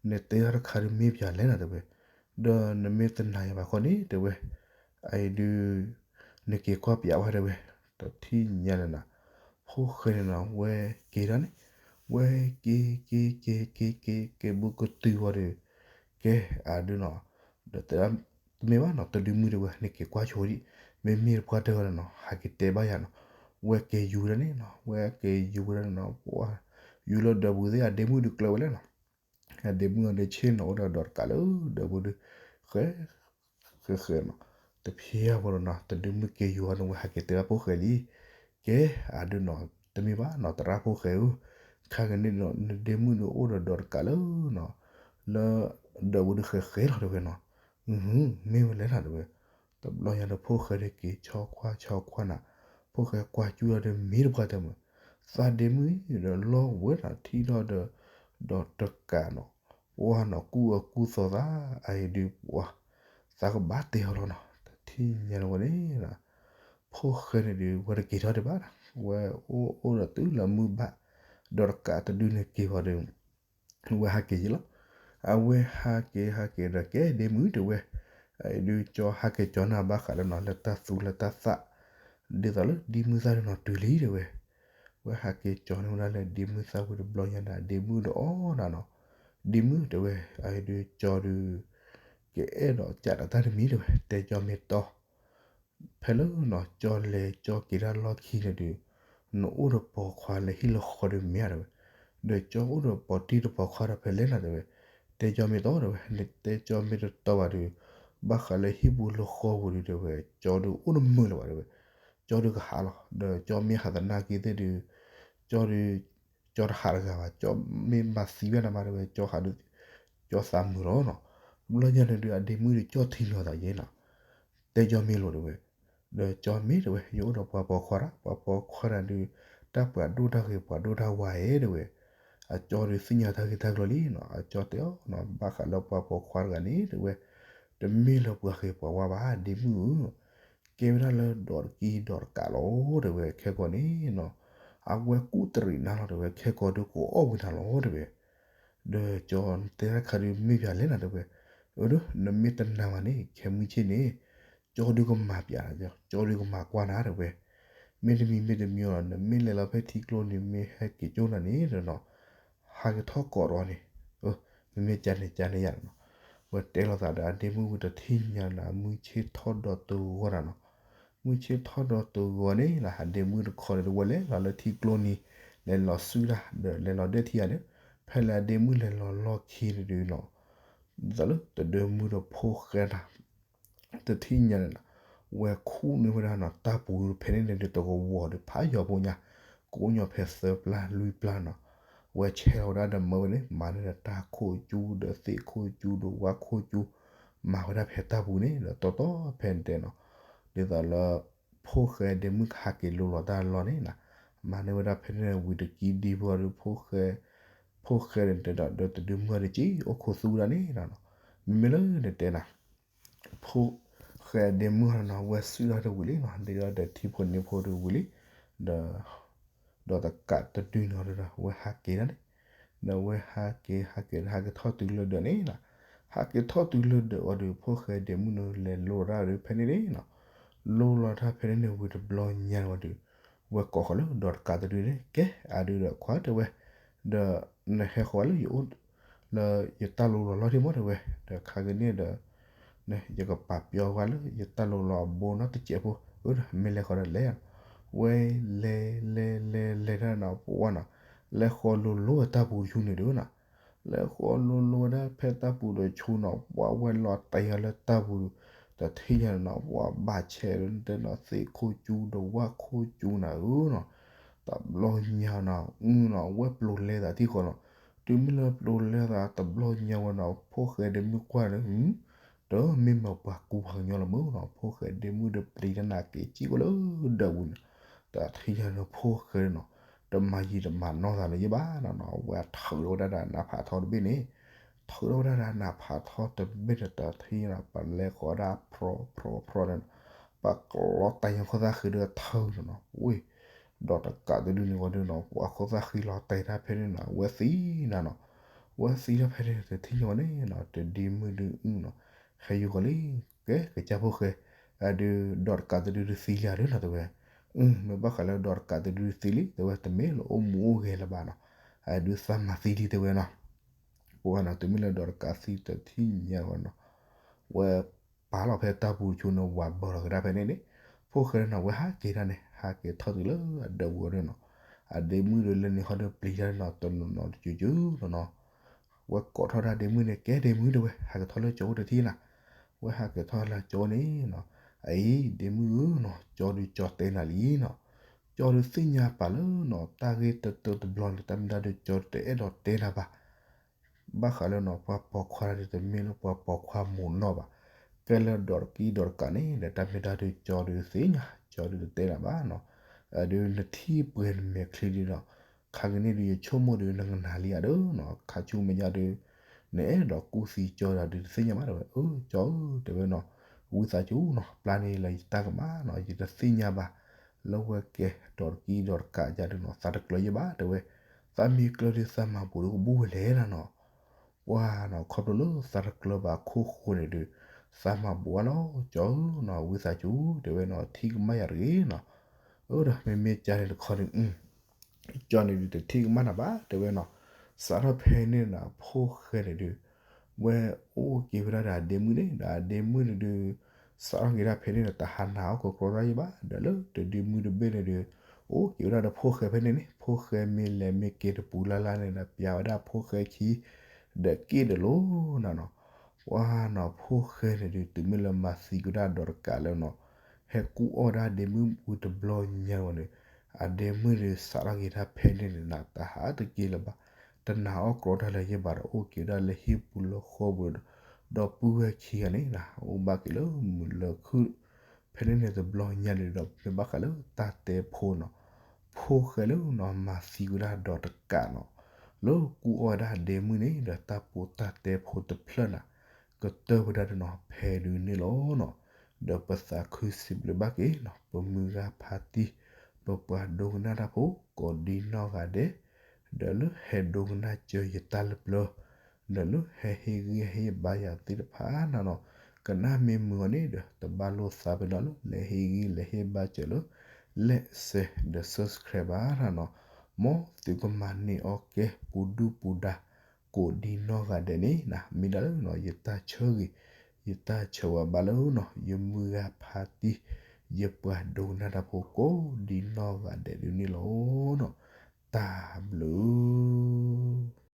နတဲတၢ်တခါဒုးမ့ၢ်ပၠးလဲၣ်နၤတဲဝဲ, ဒီးနမ့ၢ်တနာ်ယၤဘၣ်ခီန့ၣ်တဲဝဲ, အအံၤဒုး နက့ၤကွၢ်ပၠးဝဲတဲဝဲ, တထံၣ်ညါန့ၣ်နီၤ, ဖိၣ်ဃဲန့ၣ်နီၤ ဝဲက့ၤဒၣ်န့ၣ်, ဝဲက့ၤက့ၤက့ၤက့ၤက့ၤက့ၤဘူးကတုၤဝံၤဒီး, ကဲအဒုးနီၤ, ဒီးတဲဒၣ် တမ့ၢ်ဘၣ်နီၤ တဒုမုၣ်တဝဲန့ၣ်က့ၤကွၢ်ဆိဒံး, မ့မ့ၢ်တပှၢ်တၢၢ်ဝဲဒၣ်နီၤ ဟးက့ၤတဲဘၣ်ယၤနီၤ, ဝဲက့ၤယူၤဝဲဒၣ်န့ၣ်နီၤ ဝဲက့ၤယူၤဝဲဒၣ်နီၤ ပှၤ ယူၤလၢဒၢးပူၤသ့ၣ် အဒ့မုၣ်ဒုးကျၢၤဝဲလဲၣ်နီၤ, အဒ့မုၣ်အီၤဒုးဆ့ၣ်နီၤအိၣ်ဒီးဒီးတကးလၢဒၢးပူၤဒုး ဃဲ ဃဲဃဲနီၤ, တဖျဲဘၣ်ဒီးနီၤ တဒုမုၣ်က့ၤယူၤအီၤန့ၣ် ဝဲဟးက့ၤတဲဘၣ်ဖိၣ်ဃဲလံ, ကဲ အဒုးနီၤ တမ့ၢ်ဘၣ်နီၤ သရၣ်ဖိၣ်ဃဲဧၢ, ခါကန့ၣ်ဒီး နဒ့မုၣ်ဒုးအိၣ်ဒီးဒီးတကးလၢနီၤ လၢဒၢးပူၤဒုးဃဲဃဲလီၤတဲဝဲနီၤ, မ့ၢ်ဝဲလဲၣ်နီၤတဲဝဲ, တဘျီညါဒီးဖိၣ်ဃဲဒုးက့ၤဆီကွၢ်ဆီကွၢ်နၤ, ဖိၣ်ဃဲကွၢ်ကူၣ်လီၤဒီးမ့ၢ်တပှၢ်တၢၢ်မး, သးဒ့မုၣ်ဒီးလီၢ်ဝဲနီၤ ထံၣ်ထီၣ်ဒီး ဒီးတကးနီၤ, ပှၤနီၤ ကူၣ်အၢကူၣ်သီသး အအံၤဒုးပှၤ သးကဘၣ်တဲအီၤလီၤနီၤ တထံၣ်ညါန့ၣ်ဝဲန့ၣ် ဖိၣ်ဃဲန့ၣ်ဒုး ဝဲတက့ၤထီၣ်ဒံးဘၣ်နီၤ, ဝဲအိၣ်အိၣ်ဒီးတုၤလၢမုၢ်ဘၣ်, ဒီးတကးတဒုန့ၣ်က့ၤဃီၤဒီး ဝဲဟးက့ၤယ့လီၤ, အဝဲဟးက့ၤဟးက့ၤဒီးကဲဒ့မုၣ်တဲဝဲ, အအံၤဒုးကၠီဟးက့ၤကၠီန့ၢ်ဘၣ်ဃးလၢနီၤ လၢတၢ်သူလၢတၢ်သၣ်, ဒ်သိးလၢဒ့မုၣ်သၣ်ဒုးနီၤတုၤလံတဲဝဲ, ဝဲဟးက့ၤကၠီန့ၢ်ဝဲဒၣ်လၢဒ့မုၣ်သၣ်ဝံၤတဘျီညါဒီး ဒ့မုၣ်ဒီးအီၣ်နၤနီၤ, ဒ့မုၣ်တဲဝဲ, အအံၤဒုးကၠီဒုး ကအဲၣ်ဒိးကးဒီးတၢ်တမံၤတဲဝဲ, တဲကၠီမ့ၢ်တီ ဖဲလၢနီၤ ကၠီလဲၤကၠီက့ၤတၢ်လီၢ်ခံန့ၣ်ဒုး, နအိၣ်ဒီးပိာ်ခွါလၢဟံၣ်လၢဃီဒုးမ့ၢ်ဧါတဲဝဲ, ဒီးကၠီအိၣ်ဒီးပိာ်တံၢ်ဒီးပိာ်ခွါဒီးဖဲလဲၣ်နီၤတဲဝဲ, တဲကၠီမ့ၢ်တီတဲဝဲ, နတဲကၠီမ့ၢ်တတီဘၣ်ဒီး, ဘၣ်ဃးလၢဟံၣ်ပူၤလၢဃီပူၤဒုးတဲဝဲ, ကၠီဒုးအိၣ်တမုာ်လၢၤဘၣ်တဲဝဲ, ကၠီဒုးကဟးလီၤ, ဒီးကၠီမ့ၢ်ဟးသနာ်က့သ့ၣ်ဒုး, ကၠီဒုး ကၠီတဟးတဂၤဘၣ်, ကၠီမ့ၢ်မၤသံဝဲဒၣ်မးတဲဝဲ, ကၠီဟးဒုး, ကၠီသးမုာ်လီၤနီၤ, တဘျီညါန့ၣ်ဒုး အဒ့မုၣ်ဒုးကၠီထံၣ်လီၤသးယဲနီၤ, တဲကၠီမ့ၢ်လီၤတဲဝဲ, ဒီးကၠီမ့ၢ်တဲဝဲ ယအိၣ်ဒီးပှၤပိာ်ခွါတၢ်, ပှၤပိာ်ခွါတၢ်ဒုး, တၢ်ပှၤဒိၣ်တၢ်ဂ့ၤ ပှၤဒိၣ်တၢ်ဝါဧဲတဲဝဲ, အကၠီဒုးသ့ၣ်ညါတၢ်ဂ့ၢ်တၢ်ကျိၤလံနီၤ, အကၠီတဲအီၤနီၤ ဘၣ်ဃးလၢပှၤပိာ်ခွါတဂၤန့ၣ်တဲဝဲ, တမ့ၢ်လၢပှၤဂ့ၤပှၤဝါဘၣ် ဒ့မုၣ်ဧၢ ကဲဝဲဒၣ်လၢဒီးတကံဒီးတကးလီၤတဲဝဲ, ခဲကီးန့ၣ်နီၤ, အဝဲကူၣ်တရံးနၤလီၤတဲဝဲ, ခဲကီးဒုးကအိၣ်ဝံၤနၤလီၤတဲဝဲ, ဒီးကၠီတဲတၢ်တခါဒုးမ့ၢ်ပၠးလဲၣ်နၤတဲဝဲ, အၢ နမ့ၢ်တနာ်ဘၣ်န့ၣ် ခဲမုၢ်ဆ့ၣ်န့ၣ်, ကၠီဒုးကမၤပၠး, ကၠီဒုးကမၤကွၢ်နၤတဲဝဲ, မ့တမံၤမ့တမံၤလီၤ နမ့ၢ်လဲၤလီၤဖဲထံကျိန့ၣ် မ့ၢ်ဟဲက့ၤကၠိနၤန့ၣ်ဒီးနီၤ, ဟးက့ၤထီၣ်ကိးဒီးန့ၣ်, မ့မ့ၢ်ကန့ၣ်ကန့ၣ်ယၤနီၤ, ဝဲတဲလိာ်သးဒီးအဒ့မုၣ်ဝံၤတထံၣ်ညါနၤ မုၢ်ဆ့ၣ်ထီၣ်ဒီးတဂီၤနၤနီၤ, မုၢ်ဆ့ၣ်ထီၣ်ဒီးတဂီၤန့ၣ်လီၤ အဒ့မုၣ်တခီန့ၣ် တဝဲလဲၤလီၤလၢထံကျိန့ၣ်, လဲၤလီၤစုဒၣ်ဒီးလဲၤလီၤဒၢထံဂၤန့ၣ်, ဖဲလၢအဒ့မုၣ်လဲၤလီၤလီၢ်ခံန့ၣ်ဒုးနီၤ, ဒ်သိးလၢတဒုမုၣ်ဒီးဖိၣ်ဃဲနၤ တထံၣ်ညါန့ၣ်လီၤ, ဝဲခူၣ်န့ၢ်ဝဲဒၣ်နီၤ တၢ်ပူၤဖဲန့ၣ်န့ၣ်ဒုး တကဝီၤဒီးဖးယီၤဖိညါ, ကိးညီဖဲသၢပျၢ်လွံၢ်ပျၢ်နီၤ, ဝဲဆဲးလီၤဝဲဒၣ်ဒီးမၢဝဲန့ၣ် မၤန့ၢ်ဒီးတၢ်ခိၣ်ကၠူ ဒီးသ့ၣ်ခိၣ်ကၠူ ဒီးဝၣ်ခိၣ်ကၠူ, မၤဝဲဒၣ်ဖဲတၢ်ပူၤန့ၣ် ဒီးတီတီဖဲန့ၣ်တဲနီၤ, ဒ်သိးလၢ ဖိၣ်ဃဲဒ့မုၣ်ကဟးက့ၤလိၤလီၤတၢ်လီၢ်န့ၣ်နီၤ, မၤန့ၢ်ဝဲဒၣ်ဖဲန့ၣ်ဝံၤတကံဒံဖိဒီး ဖိၣ်ဃဲန့ၣ်တဲဒီး ဒီးတဒုမုၣ်ဒီးက့ၤအိၣ်ခိးသူဝဲဒၣ်န့ၣ်နီၤ, မ့မ့ၢ်လၢနတဲနၤ ဖိၣ်ဃဲဒ့မုၣ်ဟီနီၤ ဝဲစုဒၣ်တဝံၤလံနီၤ, ဒ်ဒီးဒီးထံဖိန့ၣ်ဖိတဝံၤလံ, ဒီး ဒီးတကးတဒုနီၤဒီး ဝဲဟးက့ၤဒၣ်န့ၣ်, ဒီးဝဲဟးက့ၤ ဟးက့ၤ ဟးက့ၤထီၣ်တုၤလၢဒၢးန့ၣ်နီၤ, ဟးက့ၤထီၣ်တုၤလၢဒၢးဝံၤဒီး ဖိၣ်ဃဲဒ့မုၣ်န့ၣ် လဲၤလိၤတၢ်ဒုးဖဲန့ၣ်န့ၣ်နီၤ, လိၤလီၤတၢ်ဖဲန့ၣ်န့ၣ်ဝံၤတဘျီညါဝံၤဒီး ဝဲကိးဃီၤလၢဒီးတကးတဒုန့ၣ် ကဲ အဒုးဒီးခွါတဲဝဲ, ဒီး နဟဲဃီၤဝဲလၢယအိၣ် လၢယတၢ်လိၤလီၤလီၢ်ထံမီၢ်တဲဝဲ, ဒီးခါကန့ၣ်ဒီး ယကပာ်ပျီဝဲလၢယတၢ်လိၤလီၤအဘိနီတစဲးဖိ, အၢ မ့ၢ်လဲၤဃီၤဒီးလဲၤ, ဝဲလဲၤလဲၤလဲၤလဲၤတၢ်နီၤ ပှၤနီၤ, လဲၤဃီၤလိၤလိၤဝဲတၢ်ပူၤတဆူန့ၣ်ဒုးနီၤ, လဲၤဃီၤလိၤလိၤဝဲဒၣ်ဖဲတၢ်ပူၤဒီးဆူနီၤ ပှၤဝဲလီၤတဲာ်အီၤလၢတၢ်ပူၤဒီး တထံၣ်ညါနီၤ ပှၤဘၣ်ဆဲးလၢတဲနီၤ သ့ၣ်ခိၣ်ကၠူဒီးဝၣ်ခိၣ်ကၠူနၤဧၢနီၤ, တဘျီညါနီၤ အနီၤ ဝဲပျိၤလဲသးထံၣ်ဃီနီၤ, တုၤမ့ၢ်လၢပျိၤလဲသးတဘျီညါဝဲနီၤ ဖိၣ်ဃဲဒ့မုၣ်ကွၢ်န့ၣ် တမ့ၢ်မ့ၢ်ပှၤကူပှၤကညီလီၤမ့ၢ်နီၤ, ဖိၣ်ဃဲဒ့မုၣ်ဒီးပျံၤတၢ်နၤက့ၤစံၣ်ကီးလၢဒၢးပူၤန့ၣ်, တထံၣ်ညါန့ၣ်ဖိၣ်ဃဲနီၤ, တမၤယံာ်တမၤနီၢ်သးလၢၤဘၣ်နီၤ, အဝဲထုးထီၣ်ဝဲဒၣ်ဒီးနးဖးထီတဘ့ၣ်န့ၣ်, ထုးထီၣ်ဝဲဒၣ်ဒီးနးဖးထီတဘ့ၣ်န့ၣ် တထံၣ်ညါနီၤ ပလဲၤဃီၤဒၣ်ဖြီဖြီဖြီန့ၣ်နီၤ, ပှၤကလီၤတဲာ်ညီခိၣ်သၣ်ဃံဒီးထုးနီၤနီၤ, ဝ့ၢ် ဒီးတကးတဒုန့ၣ်ဝံၤဒီးနီၤ ပှၤခိၣ်သၣ်ဃံလီၤတဲာ်တၢ်ဖဲန့ၣ်နီၤ ဝဲသံနီၤနီၤ, ဝဲသံတၢ်ဖဲန့ၣ် တထံၣ်ညါဝဲန့ၣ်နီၤ တဒ့မုၣ်ဒုးနီၤ, ဟဲယူၤဃီၤလံ, ကဲ ကစၢ်ဖိၣ်ဃဲ, အဒုး ဒီးတကးတဒုဒုးသံလံဧါဒုးနီၤတဲဝဲ, မ့ၢ်ဘၣ်ဃးလၢဒီးတကးတဒုဒုးသံလံ တဲဝဲ တမ့ၢ်လၢအိၣ်မူအိၣ်ဂဲၤလၢၤဘၣ်နီၤ, အဒုးသးမၤသံဒံးတဲဝဲနီၤ, ပှၤနီၤ တမ့ၢ်လၢဒီးတကးသံတထံၣ်ညါဝဲနီၤ, ဝဲ ပာ်လီၤဖဲတၢ်ပူၤတဆူန့ၣ် ဝးဘၢလီၤကဒါဖဲန့ၣ်န့ၣ်, ဖိၣ်ဃဲန့ၣ်နီၤ ဝဲဟးက့ၤဒၣ်န့ၣ် ဟးက့ၤထီၣ်တုၤလၢအဒၢးဝံၤအီၤန့ၣ်နီၤ, အဒ့မုၣ်ဒီးလၢန့ၣ်ဟီဒီးပျံၤတၢ်န့ၣ်နီၤ တနီၤနီၤတစိၤစိၤနီၤနီၤ, ဝဲကိးထီၣ်ဒၣ်ဒ့မုၣ်န့ၣ် ကဲဒ့မုၣ်တဲဝဲ ဟးက့ၤထီၣ်လၢကၠီအိၣ်တထံၣ်နၤ, ဝဲဟးက့ၤထီၣ်လၢကၠီန့ၣ်နီၤ, အအံၤ ဒ့မုၣ်ဧၢနီၤ ကၠီဒုးကၠီတဲနၤလံနီၤ, ကၠီဒုးသ့ၣ်ညါပာ်လၢနီၤ တၢ်ဂ့ၢ်တၢ်တဘျီန့ၣ် တၢ်မ့ၢ်ဒၣ်ဒုးကၠီတအဲၣ်ဒိးတဲနၤဘၣ် ဘၣ်ဃးလၢနီၤ ပှၤပိာ်ခွါဒုးတမ့ၢ်လၢပှၤပိာ်ခွါမုာ်နီၢ်ဘၣ်, ကဲလၢဒီးတကံဒီးတကးန့ၣ်ဒီး တၢ်မ့ၢ်ဒၣ်ဒုးကၠီဒုးသ့ၣ်ညါ ကၠီဒုးတတဲနၤဘၣ်နီၤ, ဒုးနထံၣ်ပှဲၤနမဲာ်ချံဒုးနီၤ, ခါကန့ၣ်ဒုး ယဆိကမိၣ်ဒုးနကနၣ်လံဧါဒီးနီၤ ခါဆူမဲာ်ညါဒုး နအဲၣ်ဒိးကူၣ်သံကၠီဒုးတသ့ၣ်ညါဘၣ်တဲဝဲ, အၢ ကၠီဧၢ တဲဝဲနီၤ, ဝံသးစူၤနီၤ ပျၢ်န့ၢ်လၢယတၢ်ကမၣ်နီၤ ယတသ့ၣ်ညါဘၣ် လၢဝဲကဲဒီးတကံဒီးတကးယၤဒုးနီၤ သးတကျၢၤယဲဘၣ်တဲဝဲ, သးမ့ၢ်ကျၢၤဒုးသးမၤဘူးဒီးကဘူးဝဲလဲၣ်နၤနီၤ, ပှၤနီၤ ခီဖျိလၢသးတကျၢၤဘၣ်အခိၣ်ဃိန့ၣ်ဒုး သးမၤဘူးအါလီၤ ကၠီဧၢနီၤ ဝံသးစူၤ တဲဝဲနီၤ ထံၣ်ကမၣ်ယၤတဂ့ၤနီၤ, အၢဒီးမ့မ့ၢ်ကၠီန့ၣ်တခီန့ၣ် ကၠီန့ၣ်ဒုးတထံၣ်ကမၣ်နၤဘၣ်တဲဝဲနီၤ, စးထီၣ်ဖဲန့ၣ်နီၤ ဖိၣ်ဃဲန့ၣ်ဒုး ဝဲအိၣ်က့ၤဝဲဒၣ်ဒီးအဒ့မုၣ်န့ၣ် ဒီးအဒ့မုၣ်န့ၣ်ဒုး စးထီၣ်က့ၤဒၣ်ဖဲန့ၣ်ဒီး တဟးနၤအီၣ်ကီးကြီတၢ်ယဲဘၣ် ဒီးလၢတဒ့မုၣ်တဘ့ၣ်န့ၣ်ဒုး အိၣ်က့ၤဝဲဒၣ်ဒီးဖိၣ်ဃဲဖဲန့ၣ်န့ၣ် ဖိၣ်ဃဲမ့ၢ်လဲၤမ့ၢ်က့ၤတပူၤလၢ်လၢ်န့ၣ်ဒီး ပျးဝဲဒၣ်ဖိၣ်ဃဲခံ ဒီးက့ၣ်ဒီးလိၤနၤနီၤ, ပှၤနီၤဖိၣ်ဃဲန့ၣ်ဒုး တုၤမ့ၢ်လၢမၤသံကွံာ်ဒၣ်ဒီးတကးလၢနီၤ ဟဲကူၣ်အီၣ်ဒၣ်ဒ့မုၣ်ဝံၤတဘျီညါဝဲန့ၣ် အဒ့မုၣ်ဒုးစးထီၣ်က့ၤဒၣ်ဖဲန့ၣ်န့ၣ်နီၤ တဟးတက့ၢ်လၢၤဘၣ်, တနာ်အီၣ်ကြီတၢ်လၢၤယဲဘၣ်ဒီး အိၣ်က့ၤဝဲဒၣ်လၢဟံၣ်ပူၤလၢဃီပူၤဒီး ဒီပုၢ်ဝဲၢ်ခံဂၤန့ၣ်နီၤ အိၣ်ဘၣ်က့ၤလၢမုာ်လၢခုၣ် ဖဲန့ၣ်န့ၣ်တဘျီညါန့ၣ်ဒီး မ့ၢ်ဘၣ်ဃးလၢတၢ်တဲဖိနီၤ, ဖိၣ်ဃဲလၢနီၤ မၤသံကွံာ်ဒၣ်ဒီးတကးနီၤ, လၢကူၣ်အီၣ်ဝဲဒၣ်ဒ့မုၣ်န့ၣ်ဒီး တၢ်ပိာ်တၢ်တဲဖိတဖျၢၣ်နီၤ ကတၢၢ်ဝဲဒၣ်ဒီးနီၤ ဖဲဒုးန့ၣ်လီၤနီၤ, ဒီးပသးခုစံးဘျုးဘၣ်က့ၤနီၤ ပမုၢ်ဂၤဖါတံၢ် ပပှၤဒိကနၣ်တၢ်ဖိ ကိးဒံနီၢ်ဂၤဒဲး ဒီးလၢဟဲဒိကနၣ်စၢၤယတၢ်လၢပျၢၤ ဒီးလၢဟဲဟ့ၣ်ဂံၢ်ဟ့ၣ်ဘါယၤသ့ၣ်တဖၣ်နီၤနီၤ, ကနၣ်မ့ၢ်မုာ်အီၤန့ၣ်ဒီး တဘၣ်လိာ်သးပ့ၤနီၤလၢ လဲၤဟ့ၣ်ဂံၢ်လဲၤဟ့ၣ်ဘါစၢၤလၢ လဲၤစဲးဒီး subscribe ဘၣ်နီၤနီၤ, မ်သုကမၤန့ၢ်အီၣ်ကဲပူၤဒုၣ်ပူၤဒါ ကိးဒံနီၢ်ဂၤဒဲးန့ၣ်နီၤ, မ့ၢ်ဒၣ်လၢနီၤ ယတၢ်ဆၢဂ့ၤ ယတၢ်ဆၢဝါဘၣ်လၢနီၤ ယမုၢ်ဂၤဖါတံၢ် ယပှၤဒိကနၣ်တၢ်ဖိကိးဒံနီၢ်ဂၤဒဲးဒုးန့ၣ်လီၤနီၤ, တၢ်ဘျုး